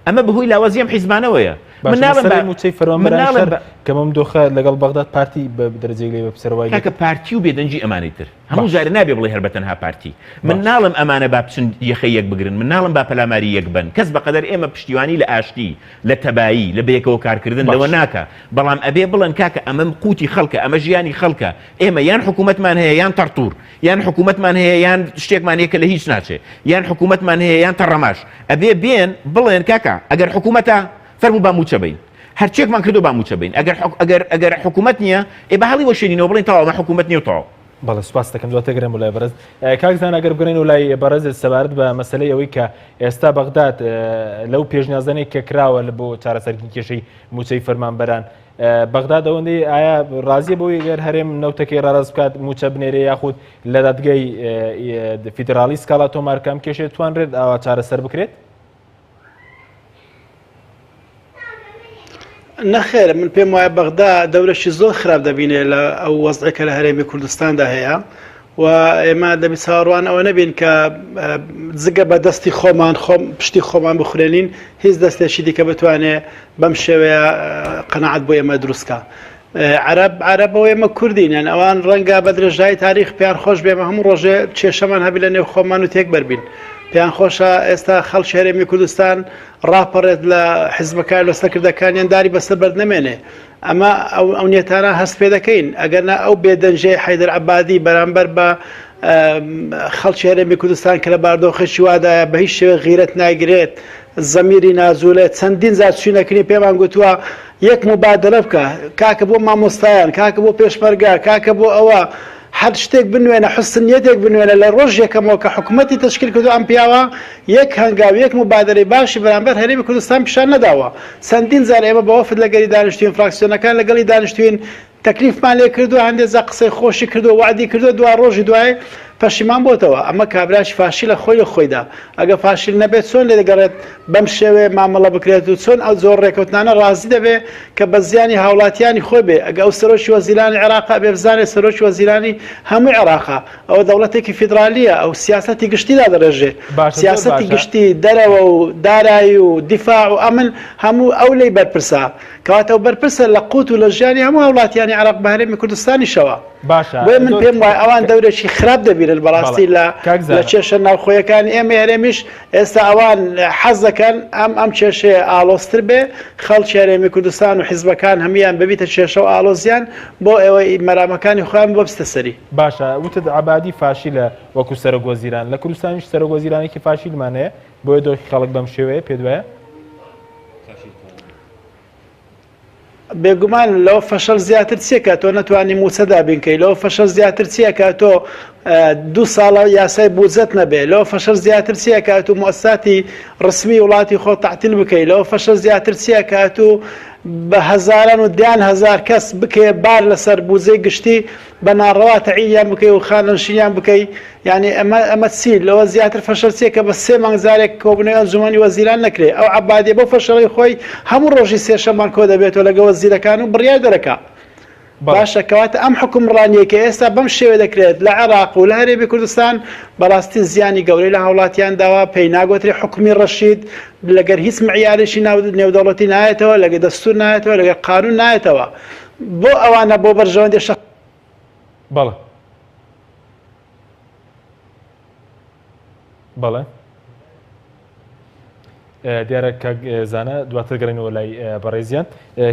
ئەمە بەهۆی لاوازی ئەم حیزبانەوەیە. من ناڵێم بە مووچەی فەرمانبەران شەر کە بەم دۆخە لەگەڵ بەغداد پارتی بە دەرەجەیەک لێ بەپرسەرەوای کاکە پارتی و بێدەنگی ئەمانەی تر هەموو جارێ نابێ بڵێ هەر بە تەنها پارتی من ناڵێم ئەمانە با بچن یەخەی یەک بگرن من ناڵێم با پەلاماری یەک بەن کەس بەقەدەر ئێمە پشتیوانی لە ئاشتی لە تەبایی لە بەیەکەوە کارکردن لەوە ناکا بەڵام ئەبێ بڵێن کاکە ئەمە قوتی خەڵکە ئەمە ژیانی خەڵکە ئێمە یان حکوومەتمان هەیە یان تەڕتوور یان حکوومەتمان هەیە یان شتێکمان هەیە کە لە هیچ ناچێ یان حکوومەتمان هەیە یان تەڕەماش ئەبێ بێن بڵێن کاکە ئەگەر حکوومەتە فەرموو با مووچە بین هەرچێکمان کردو با مووچە بین ئەگەر ئەگەر ئەگەر حکوومەت نییە ئێ بە هەڵی وەشێنینەوە بڵێن تەواو ئەمە حکوومەت نییە و تەواو. بەڵێ سوپاست دەکەم دواتر گەرم بۆ لای بەڕێز کاک زانا گەر بگەڕێینەوە لای بەڕێزت سەبارەت بە مەسەلەی ئەوەی کە ئێستا بەغداد لەو پێشنیازانەی کە کراوە لە بۆ چارەسەرکردنی کێشەی مووچەی فەرمانبەران بەغداد ئەوەندەی ئایا ڕازیە بۆی گەر هەرێم نەوتەکەی ڕاراست بکات مووچە بنێرێ یاخود لە دادگای فیدراڵی سکاڵا تۆمار کە ئەم کێشەیە توانرێت ئاوا چارەسەر بکرێت؟ نەخێر من پێم وایە بەغدا دەورەشی زۆر خراپ دەبینێ لە ئەو وەزعێک کە لە هەرێمی کوردستاندا هەیە و ئێمە دەبی چاوەڕوان ئەوە نەبین کە جگە بە دەستی خۆمان خۆم پشتی خۆمان بخورێنین هیچ دەستێکی دیکە بتوانێ بەم شێوەیە قەنەعەت بۆ ئێمە دروستکە عەرەب عەرەبەوە ئێمە کوردین یان ئەوان ڕەنگە بە درێژایی تاریخ پێیان خۆش بێمە هەموو ڕۆژێ کێشەمان هەبی لە نێو خۆمان و تێک بەربین پێیان خۆشە ئێستا خەڵکی هەرێمی کوردستان ڕاپەڕێت لە حزبەکان لە سەرکردەکانیان داری بەسەر بەرد نەمێنێ ئەمە ئەو ئەو نێتانە هەست پێ دەکەین ئەگەرنا ئەو بێدەنجەی حەیدەر عەبادی بەرامبەر بە خەڵکی هەرێمی کوردستان کە لە باردۆخێکی وادایە بە هیچ شێوەیەک غیرەت ناگرێت زەمیری ناجوولێت چەندین جار چوینەکردی پێمان گوتووە یەک موبادەلە بکە کاکە بۆ مامۆستایان کاکە بۆ پێشمەرگە کاکە بۆ ئەوە هەر شتێک بنوێنە حوسن نیەتێک بنوێنە لە ڕۆژ یەکەمەوە کە حکوومەتی تەشکیل کردو ئەم پیاوە یەک هەنگاو یەک موبادەلەی باشی بەرامبەر هەرێمی کوردستان پیشان نەداوە چەندین جار ئێمە بە وەفد لەگەری دانیشتوین فراکسیۆنەکان لەگەڵی دانیشتوین تەکلیفمان لێ کردووە هەندێ جار قسەی خۆشی کردووە وەعدی کردووە دوا ڕۆژی دوای پەشیمان بۆتەوە ئەمە کابراشی فاشیلە خۆی لە خۆیدا ئەگە فاشیل نەبێت چۆن لێ دەگەڕێت بەم شێوەیە مامەڵە بکرێت و چۆن ئەو جۆر ڕێکەوتنانە ڕازی دەبێ کە بە زیانی هاوڵاتیانی خۆی بێ ئەگە ئەو سەرۆکی وەزیرانی عێراقە ئەبێ بزانێت سەرۆکی وەزیرانی هەموو عێراقە ئەوە دەوڵەتێکی فیدرالیە ئەو سیاسەتی گشتی دادەڕێژێ باشە زۆر سیاسەتی باشە. گشتی دەرەوە و دارایی و دیفاع و ئەمن هەموو ئەو لێی بەرپرسە کەواتە ئەو بەرپرسە لە قوت و لە ژیانی هەموو هاوڵاتیانی عێراق بە هەرێمی کوردستانیشەوە. باشە بۆیە من زۆر پێم وایە ئەوان دەورێکی خراپ دەبینن بەڵێ بەڕاستی لە کاک لە زانا. کێشە ناوخۆیەکانی ئێمەی هەرێمیش ئێستا ئەوان حەز دەکەن ئەم ئەم کێشەیە ئاڵۆزتر بێ خەڵکی هەرێمی کوردستان و حیزبەکان هەموویان ببیتە کێشە و ئاڵۆزیان بۆ ئەوەی مەرامەکانی خۆیان بۆ بچتە سەری. باشە وتت عەبادی فاشیلە وەکو سەرۆک وەزیران لە کوردستانیش سەرۆک وەزیرانێکی فاشیلمان هەیە بۆیە دۆخی خەڵک بەم شێوەیە پێت وایە؟ بێگومان لەوە فەشەل زیاتر چیە کە تۆ نەتوانی موچە دابین کەی لەوە فەشەل زیاتر چیە کە تۆ دوو ساڵە یاسای بودجەت نەبێ لەوە فەشەل زیاتر چیە کە تۆ موسساتی ڕسمی وڵاتی خۆ تەعتیل بکەی لەوە فەشەل زیاتر چیە کە تۆ بە هەزاران و دیان هەزار کەس بکەیە بار لەسەر بودجەی گشتی بە ناڕەوا تەعینیان بکەی و خانەنشینیان بکەی یانی ئەمە ئەمە چی لەوە زیاتر فەشەل چیە کە بە سێ مانگ جارێک کۆبوونەوەی ئەنجومەنی وەزیران نەکرێ ئەو عەبادیە بەو فەشەلەی خۆی هەموو ڕۆژی سێشەممان کۆ دەبێتەوە لەگە وەزیرەکان و بڕیار دەرەکا باشە کەواتە ئەم حکومڕانیە کە ئێستا بەم شێوە دەکرێت لە عێراق و لە هەرێمی کوردستان بەڕاستی زیانی گەورەی لە هاوڵاتیان داوە پێی ناگۆترێ حکومی ڕەشید لەگەر هیچ معیارێکی ناو نێودەوڵەتی نایەتەوە لەگە دەستور نایەتەوە لەگەر قانون نایەتەوە بۆ ئەوانە بۆ بەرژەوەندی شەخ بەڵێ بەڵێ دیارە کاک زانە دواتر گەڕێنەوە لای بەڕێزیان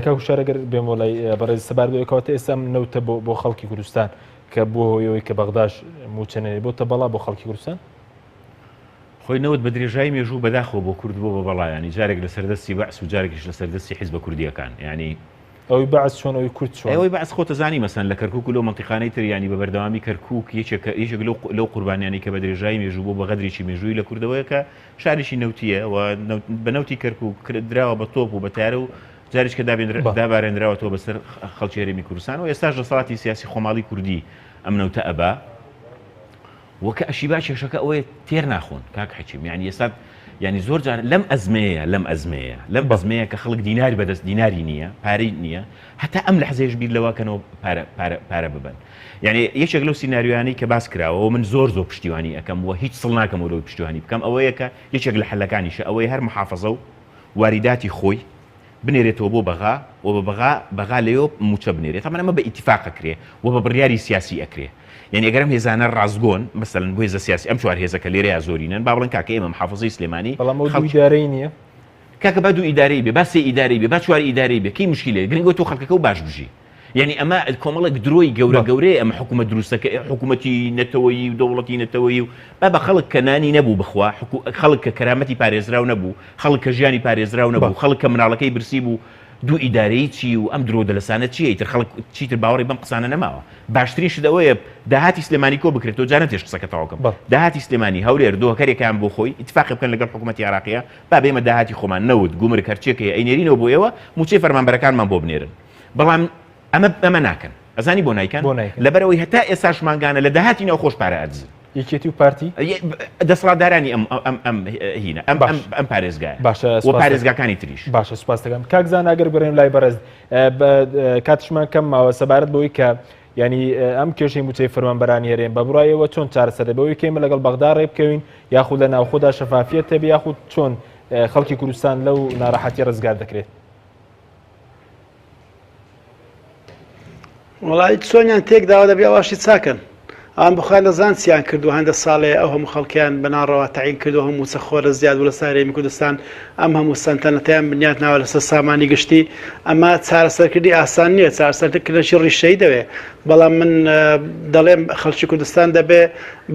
کاک شارە گەر بێمەوە لای بەڕێز سەبار بۆ کەواتە ئێستا من نەوتە بۆ بۆ خەڵکی کوردستان کە بۆ هۆیەوەی کە بەغداش موچە نەنێ بۆتە بەڵا بۆ خەڵکی کوردستان خۆی نەوت بە درێژایی مێژوو بەداخەوە بۆ کورد بۆ بە بەڵا ینی جارێک لەسەر دەستی بەعس و جارێکیش لەسەر دەستی حیزبە کوردیەکان ینی ئەوەی بەعس چۆن ئەوی کورد چۆن؟ ئەوەی بەعس خۆت ئەزانی مەسەن لە کەرکوک و لەو مەنتیقانەی تر یانی بە بەردەوامی کەرکوک یەکێکە یەکێک لەو لەو قوربانیانەی کە بە درێژایی مێژوو بوو بە غەدرێکی مێژوویی لە کوردەوەیە کە شارێکی نەوتییە و بە نەوتی کەرکوک دراوە بە تۆپ و بە تارە و جاریش کە دابارێنراوەتەوە بەسەر خەڵکی هەرێمی کوردستان و ئێستاش دەسەڵاتی سیاسی خۆماڵی کوردی ئەم نەوتە ئەبا وە کە ئەشیبا کێشەکە ئەوەیە تێر ناخۆن کاک حەکیم یانی ئێستا یانی زۆر جار لەم ئەزمەیە لەم ئەزمەیە لەم ئەزمەیە کە خەڵک دیناری بەدەست دیناری نییە پارەی نییە هەتا ئەم لەحزەیەش بیر لەوە کەنەوە پارە پارە پارە ببەن یعنی یەکێک لەو سیناریۆیانەی کە باس کراوە و من زۆر زۆر پشتیوانی ئەەکەم و هیچ سڵ ناکەم و لەوەی پشتیوانی بکەم ئەوەیە کە یەکێک لە حەلەکانیشە ئەوەی هەر محافظە و واریداتی خۆی. بنێرێتەوە بۆ بەغا و بە بەغا بەغا لەوێ مووچە بنێرێت تەبعەن ئەمە بە ئیتیفاق ئەکرێ و بە بڕیاری سیاسی ئەکرێ یانی ئەگەر ئەم هێزانە ڕاستگۆن مەسەلەن بۆ هێزە سیاسی ئەم چوار هێزە کە لێرەیا زۆرینەن با بڵێن کاکە ئێمە محافظەی سلێمانی بەڵام ئەو دوو خەڵکی ئیدارەی نییە. کاکە با دوو ئیدارەی بێ با سێ ئیدارەی بێ با چوار ئیدارەی بێ کەی مشکیلەیە گرنگە تۆ خەڵکەکە و باش بژی یعنی ئەمە کۆمەڵێک درۆی گەورە گەورەیە ئەمە حکوومەت دروستەکە حکوومەتی نەتەوەیی و دەوڵەتی نەتەوەیی و با بە خەڵک کە نانی نەبوو بخوا خەڵک کە کەرامەتی پارێزراو نەبوو خەڵک کە ژیانی پارێزراو نەبوو خەڵک کە مناڵەکەی برسی بوو دوو ئیدارەیی چی و ئەم درۆ دەلەسانە چییە ئیتر خەڵک چیتر باوەڕی بەم قسانە نەماوە باشترین شت ئەوەیە داهاتی سلێمانی کۆ بکرێتەوە جا نەتێش قسەکە تەواوکەم داهاتی سلێمانی هەولێر دۆهکەرێکیان بۆ خۆی ئیتفاقی بکەن لەگەڵ حکوومەتی عێراقیە با بێمە داهاتی خۆمان نەوت گومرک هەرچیەک هەیە ئەینێرینەوە بۆ ئێوە مووچەی فەرمانبەرەکانمان بۆ بنێرن بەڵام ئەمە ئەمە ناکەن ئەزانی بۆ نایکەن بۆ نایکەن؟ لەبەرئەوەی هەتا ئێستاش مانگانە لە داهاتی ناوخۆش پارە ئەدزن. یەکێتی و پارتی؟ دەسەڵاتدارانی ئەم ئەم ئەم هینە ئەم باش. ئەم ئەم پارێزگایە باشە و سوپاس دەکەم. پارێزگاکانی تریش. باشە سوپاس دەکەم کاک زانا ئەگەر بگەڕێین لای بەڕێز بە کاتیشمان کەم ماوە سەبارەت بەوەی کە یعنی ئەم کێشەی مووچەی فەرمانبەرانی هەرێم بە بڕای ئێوە چۆن چارەسەر دەبێت بەوەی کە ئێمە لەگەڵ بەغدا ڕێ بکەوین یاخود لە ناوخۆدا شەفافیەت هەبێ یاخود چۆن خەڵکی کوردستان لەو ناڕەحەتی ڕزگار دەکرێت؟ وەڵی چۆنیان تێکداوە دەبێ ئەواشی چاکەن ئەوان بخوایان دەزان چیان کردو هەندە ساڵێ ئەو هەموو خەڵکیان بە ناڕەوا تەعین کردو هەموو موچە خۆرە زیاد بوو لەسەر هەرێمی کوردستان ئەم هەموو سەنتەنەتیان بنیات ناوە لەسەر سامانی گشتی ئەمە چارەسەرکردنی ئاسان نییە چارەسەرکردنێکی ڕیشەیی دەوێ بەڵام من دەڵێم خەڵکی کوردستان دەبێ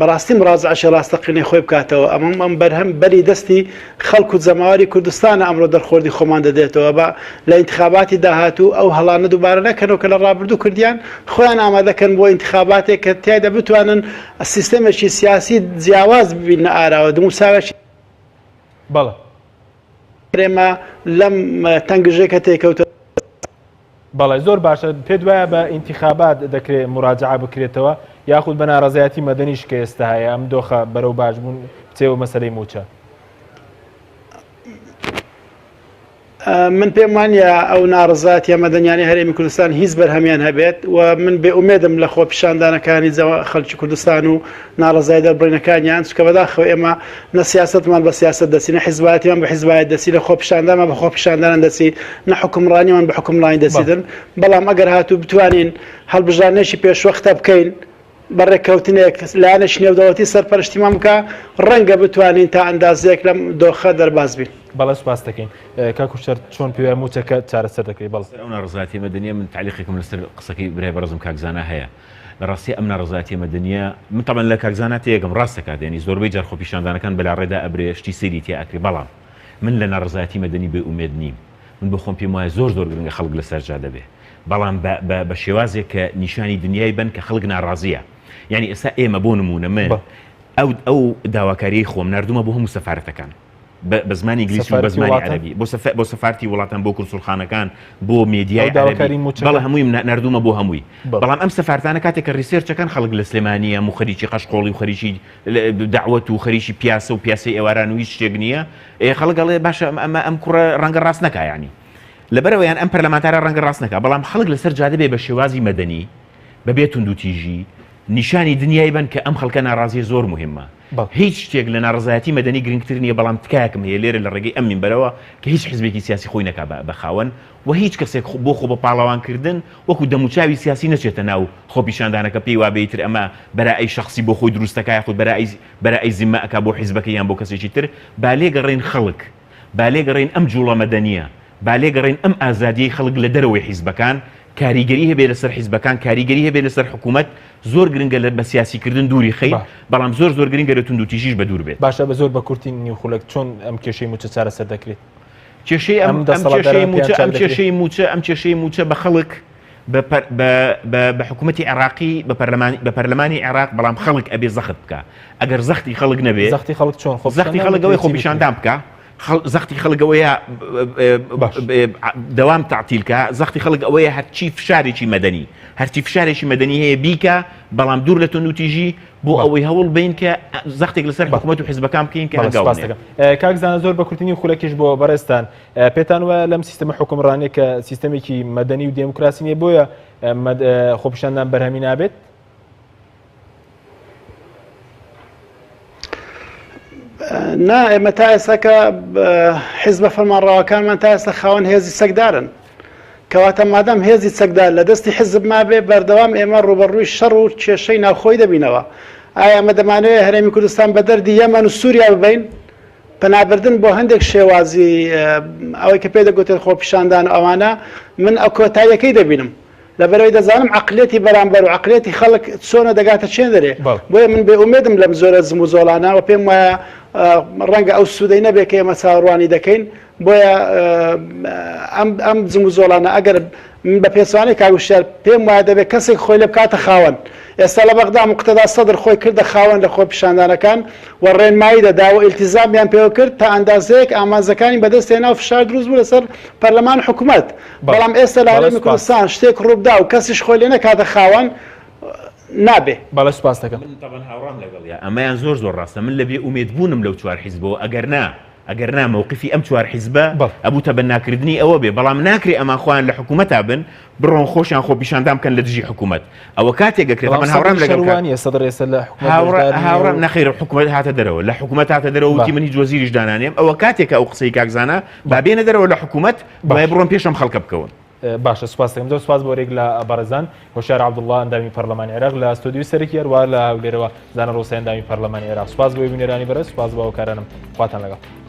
بەڕاستی مڕازعەشی ڕاستەقینەی خۆی بکاتەوە ئەمەم ئەم بەرهەم بەری دەستی خەڵک و جەماوەری کوردستانە ئەمڕۆ دەرخۆردی خۆمان دەدێتەوە با لە ئینتخاباتی داهاتوو ئەو هەڵانە دووبارە نەکەنەوە کە لە ڕابردوو کردیان خۆیان ئامادەکەن بۆ ئینتخاباتێک کە تیایدا بتوانن سیستەمێکی سیاسی جیاواز ببیننە ئاراوە دموچاوێکی بەڵێ. هەرێمە لەم تەنگژەی کە تێکەوتە. بەڵێ زۆر باشە پێت وایە بە ئینتیخابات دەکرێ موراجەعە بکرێتەوە یاخود بە ناڕەزایەتی مەدەنیش کە ئێستا هەیە ئەم دۆخە بەرەو باش بوون بچێ مەسەلەی مووچە؟ من پێم وانە ئەو ناڕزاتیە مەدەنیانی هەرێمی کوردستان هیچ بەرهەمیان هەبێت و من بێ ئومێدم لە خۆپیشاندانەکانی خەڵکی کوردستان و ناڕەزای دەربڕینەکانیان چونکە بەداخەوە ئێمە نە سیاسەتمان بە سیاسەت دەچی نە حیزبایەتیمان بە حیزبایەت دەچی نە خۆپیشاندانمان بە خۆپیشاندانان دەچی نە حوکمڕانیمان بە حوکمڕانی دەچیتن بەڵام ئەگەر هاتوو بتوانین هەڵبژاردنێکی پێشوەختە بکەین بە ڕێککەوتنێک لایەنێکی نێودەوڵەتی سەرپەرشتیمان بکا ڕەنگە بتوانین تا ئەندازەیەک لەم دۆخە دەرباز بین. بەڵێ سوپاس دەکەین. کاک کوشتەر چۆن پێوە مووچەکە چارەسەر دەکرێت؟ بەڵێ. ئەو ناڕەزایەتیە مەدەنیە من تەعلیقێکم لەسەر قسەکەی برای بەڕێزم کاک زانا هەیە. لە ڕاستیا ئەم ناڕەزایەتیە مەدەنیە من تەبعەن لە کاک زانا تێیەگەم ڕاست دەکات یانی زۆربەی جار خۆپیشاندانەکان بەلاڕێدا ئەبرێ شتی سەیری تیا ئەکرێ بەڵام من لە ناڕەزایەتی مەدەنی بێ ئومێد نیم من بۆ خۆم پێم وایە زۆر زۆر گرنگە خەڵک لەسەر جادە بێ بەڵام بە بە بە شێوازێک کە نیشانی دنیای بەن کە خەڵک ناڕازیە یانی ئێستا ئێمە بۆ نموونە من ئەو ئەو داواکاریەی خۆم ناردومە بۆ هەموو سەفارەتەکان بە زمانی ئینگلیسی و بە زمانی عەرەبی بۆ بۆ سەفارتی وڵاتان بۆ کونسوڵخانەکان بۆ مێدیای عەرەبی بەڵێ هەموویم ناردوومە بۆ هەمووی بەڵام ئەم سەفارتانە کاتێک کە research ەکەن خەڵک لە سلێمانیە و خەریکی قەشقۆڵی و خەریکی دەعوەت و خەریکی پیاسە و پیاسەی ئێواران و هیچ شتێک نییە ئێ خەڵک ئەڵێ باشە ئەمە ئەم کوڕە ڕەنگە ڕاست نەکا یانی لەبەرەوە یان ئەم پەرلەمانتارە ڕەنگە ڕاست نەکا بەڵام خەڵک لەسەر جادە بێ بە شێوازی مەدەنی بەبێ توندوتیژی نیشانی دنیای بەن کە ئەم خەڵکە ناڕازیە زۆر موهیمە هیچ شتێک لە ناڕەزایەتی مەدەنی گرنگتر نییە، بەڵام تکایەکم هەیە لێرە لە ڕێگەی ئەم مینبەرەوە کە هیچ حزبێکی سیاسی خۆی نەکا بە خاوەن و هیچ کەسێک بۆ خۆ بە پاڵەوان کردن وەکو دەموچاوی سیاسی نەچێتە ناو خۆپیشاندانەکە پێی وابێ ئیتر ئەمە بەرائەی شەخسی بۆ خۆی دروست دەکا یاخود بەرائەی بەرائەی زیممە ئەکا بۆ حزبەکەی یان بۆ کەسێکی تر با لێگەڕێین خەڵک با لێگەڕێین ئەم جوڵە مەدەنییە با لێگەڕێین ئەم ئازادیەی خەڵک لە دەرەوەی حیزبەکان کاریگەری هەبێ لەسەر حیزبەکان کاریگەری هەبێ لەسەر حکوومەت زۆر گرنگە لە بە سیاسی کردن دووری خەین بەڵام زۆر زۆر گرنگە لە توندوتیژیش بە دوور بێت. باشە بە زۆر بە کورتی نیو خولەک چۆن ئەم کێشەی مووچە چارەسەر دەکرێت؟ کێشەی ئەم ئەم کێشەی مووچە ئەم کێشەی مووچە ئەم کێشەی مووچە بە خەڵک بە بە بە بە حکوومەتی عێراقی بە پەرلەمانی بە پەرلەمانی عێراق بەڵام خەڵک ئەبێ زەخت بکا ئەگەر زەختی خەڵک نەبێ زەختی خەڵک چۆن خۆ زەختی خەڵک ئەوەی خۆپیشاندان بکا زەختی خەڵک ئەوەیە دەوام تەعتیل کە زەختی خەڵک ئەوەیە هەرچی فشارێکی مەدەنی هەرچی فشارێکی مەدەنی هەیە بیکە بەڵام دوور لە توندوتیژی بۆ ئەوەی هەوڵ بین کە زەختێک لەسەر حکوومەت و حزبەکان بکەین کە هەنگاو بنێن. کاک زانا زۆر بە کورتینی خولەکیش بۆ بەڕێزتان پێتان وایە لەم سیستەمە حوکمڕانیە کە سیستەمێکی مەدەنی و دێموکراسی نییە بۆیە خۆپیشاندان بەرهەمی نابێت؟ نا ئێمە تا ئێستا کە حیزبە فەرمانڕەواکانمان تا ئێستا خاوەن هێزی چەکدارن. کەواتە مادام هێزی چەکدار لە دەستی حیزب مابێ بەردەوام ئێمە ڕووبەڕووی شەڕ و کێشەی ناوخۆی دەبینەوە. ئایا ئێمە دەمانەوێ هەرێمی کوردستان بە دەردی یەمەن و سووریا ببەین؟ پەنابردن بۆ هەندێک شێوازی ئەوەی کە پێ دەگوترێت خۆپیشاندان و ئەوانە من ئەو کۆتاییەکەی دەبینم. لەبەرئەوەی دەزانم عەقلیەتی بەرامبەر و عەقلیەتی خەڵک چۆنە دەگاتە چێندەرێ بۆیە من بێ ئومێدم لەم زۆرە جموجۆڵانە و پێم وایە ڕەنگە ئەو سوودەی نەبێت کە ئێمە چاوەڕوانی دەکەین بۆیە ئەم ئەم جموجۆڵانە ئەگەر من بە پێچوانەی کاک وشیار پێم وایە دەبێت کەسێک خۆی لێ بکاتە خاوەن ئێستا لە بەغدا مقتەدا سەدر خۆی کردە خاوەن لە خۆپیشاندانەکان و ڕێنمایی دەدا و ئیلتیزامیان پێوە کرد تا ئەندازەیەک ئامانجەکانی بەدەست هێنا و فشار دروست بوو لەسەر پەرلەمان و حکومەت بەڵام ئێستا لە هەرێمی کوردستان شتێک ڕووبدا و کەسیش خۆی لێ نەکاتە خاوەن نابێ. بەڵێ سوپاست دەکەم. من تەبعەن هاوڕام لەگەڵیا ئەمەیان زۆر زۆر ڕاستە من لە بێ ئومێد بوونم لەو چوار حیزبەوە ئەگەر نا ئەگەر نا مەوقفی ئەم چوار حیزبە ئەبوو تەبەناکردنی ئەوە بێ بەڵام ناکرێ ئەمان خۆیان لە حکوومەتا بن بڕۆن خۆشیان خۆپیشاندان بکەن لە دژی حکوومەت ئەوە کاتێک ئەکرێت بەڵام من هاوڕام سەدر لەگەڵ کاک شەڕ وانییە سەدر ئێستا لە حکوومەت هاوڕا بەشدار نییە هاوڕام و نەخێر حکوومەت هاتە دەرەوە لە حکوومەت هاتە دەرەوە وتی بە من هیچ وەزیریش دانانێم ئەوە کاتێکە ئەو قسەی کاک زانا با باش بێنە دەرەوە لە حکوومەت دوای باش بڕۆن پێش ئەم خەڵکە بکەون. باشە سوپاس دەکەم زۆر سوپاس بۆ رێک لە بەڕێزان هۆشیار عەبدوڵڵا ئەندامی پەرلەمانی عێراق لە ستۆدیۆی سەرەکی هەروەها لە هەولێرەوە زانا ڕۆسای ئەندامی پەرلەمانی عێراق سوپاس بۆ بینەرانی بەڕێز سوپاس بۆ هاوکارانم خواتان لەگەڵ.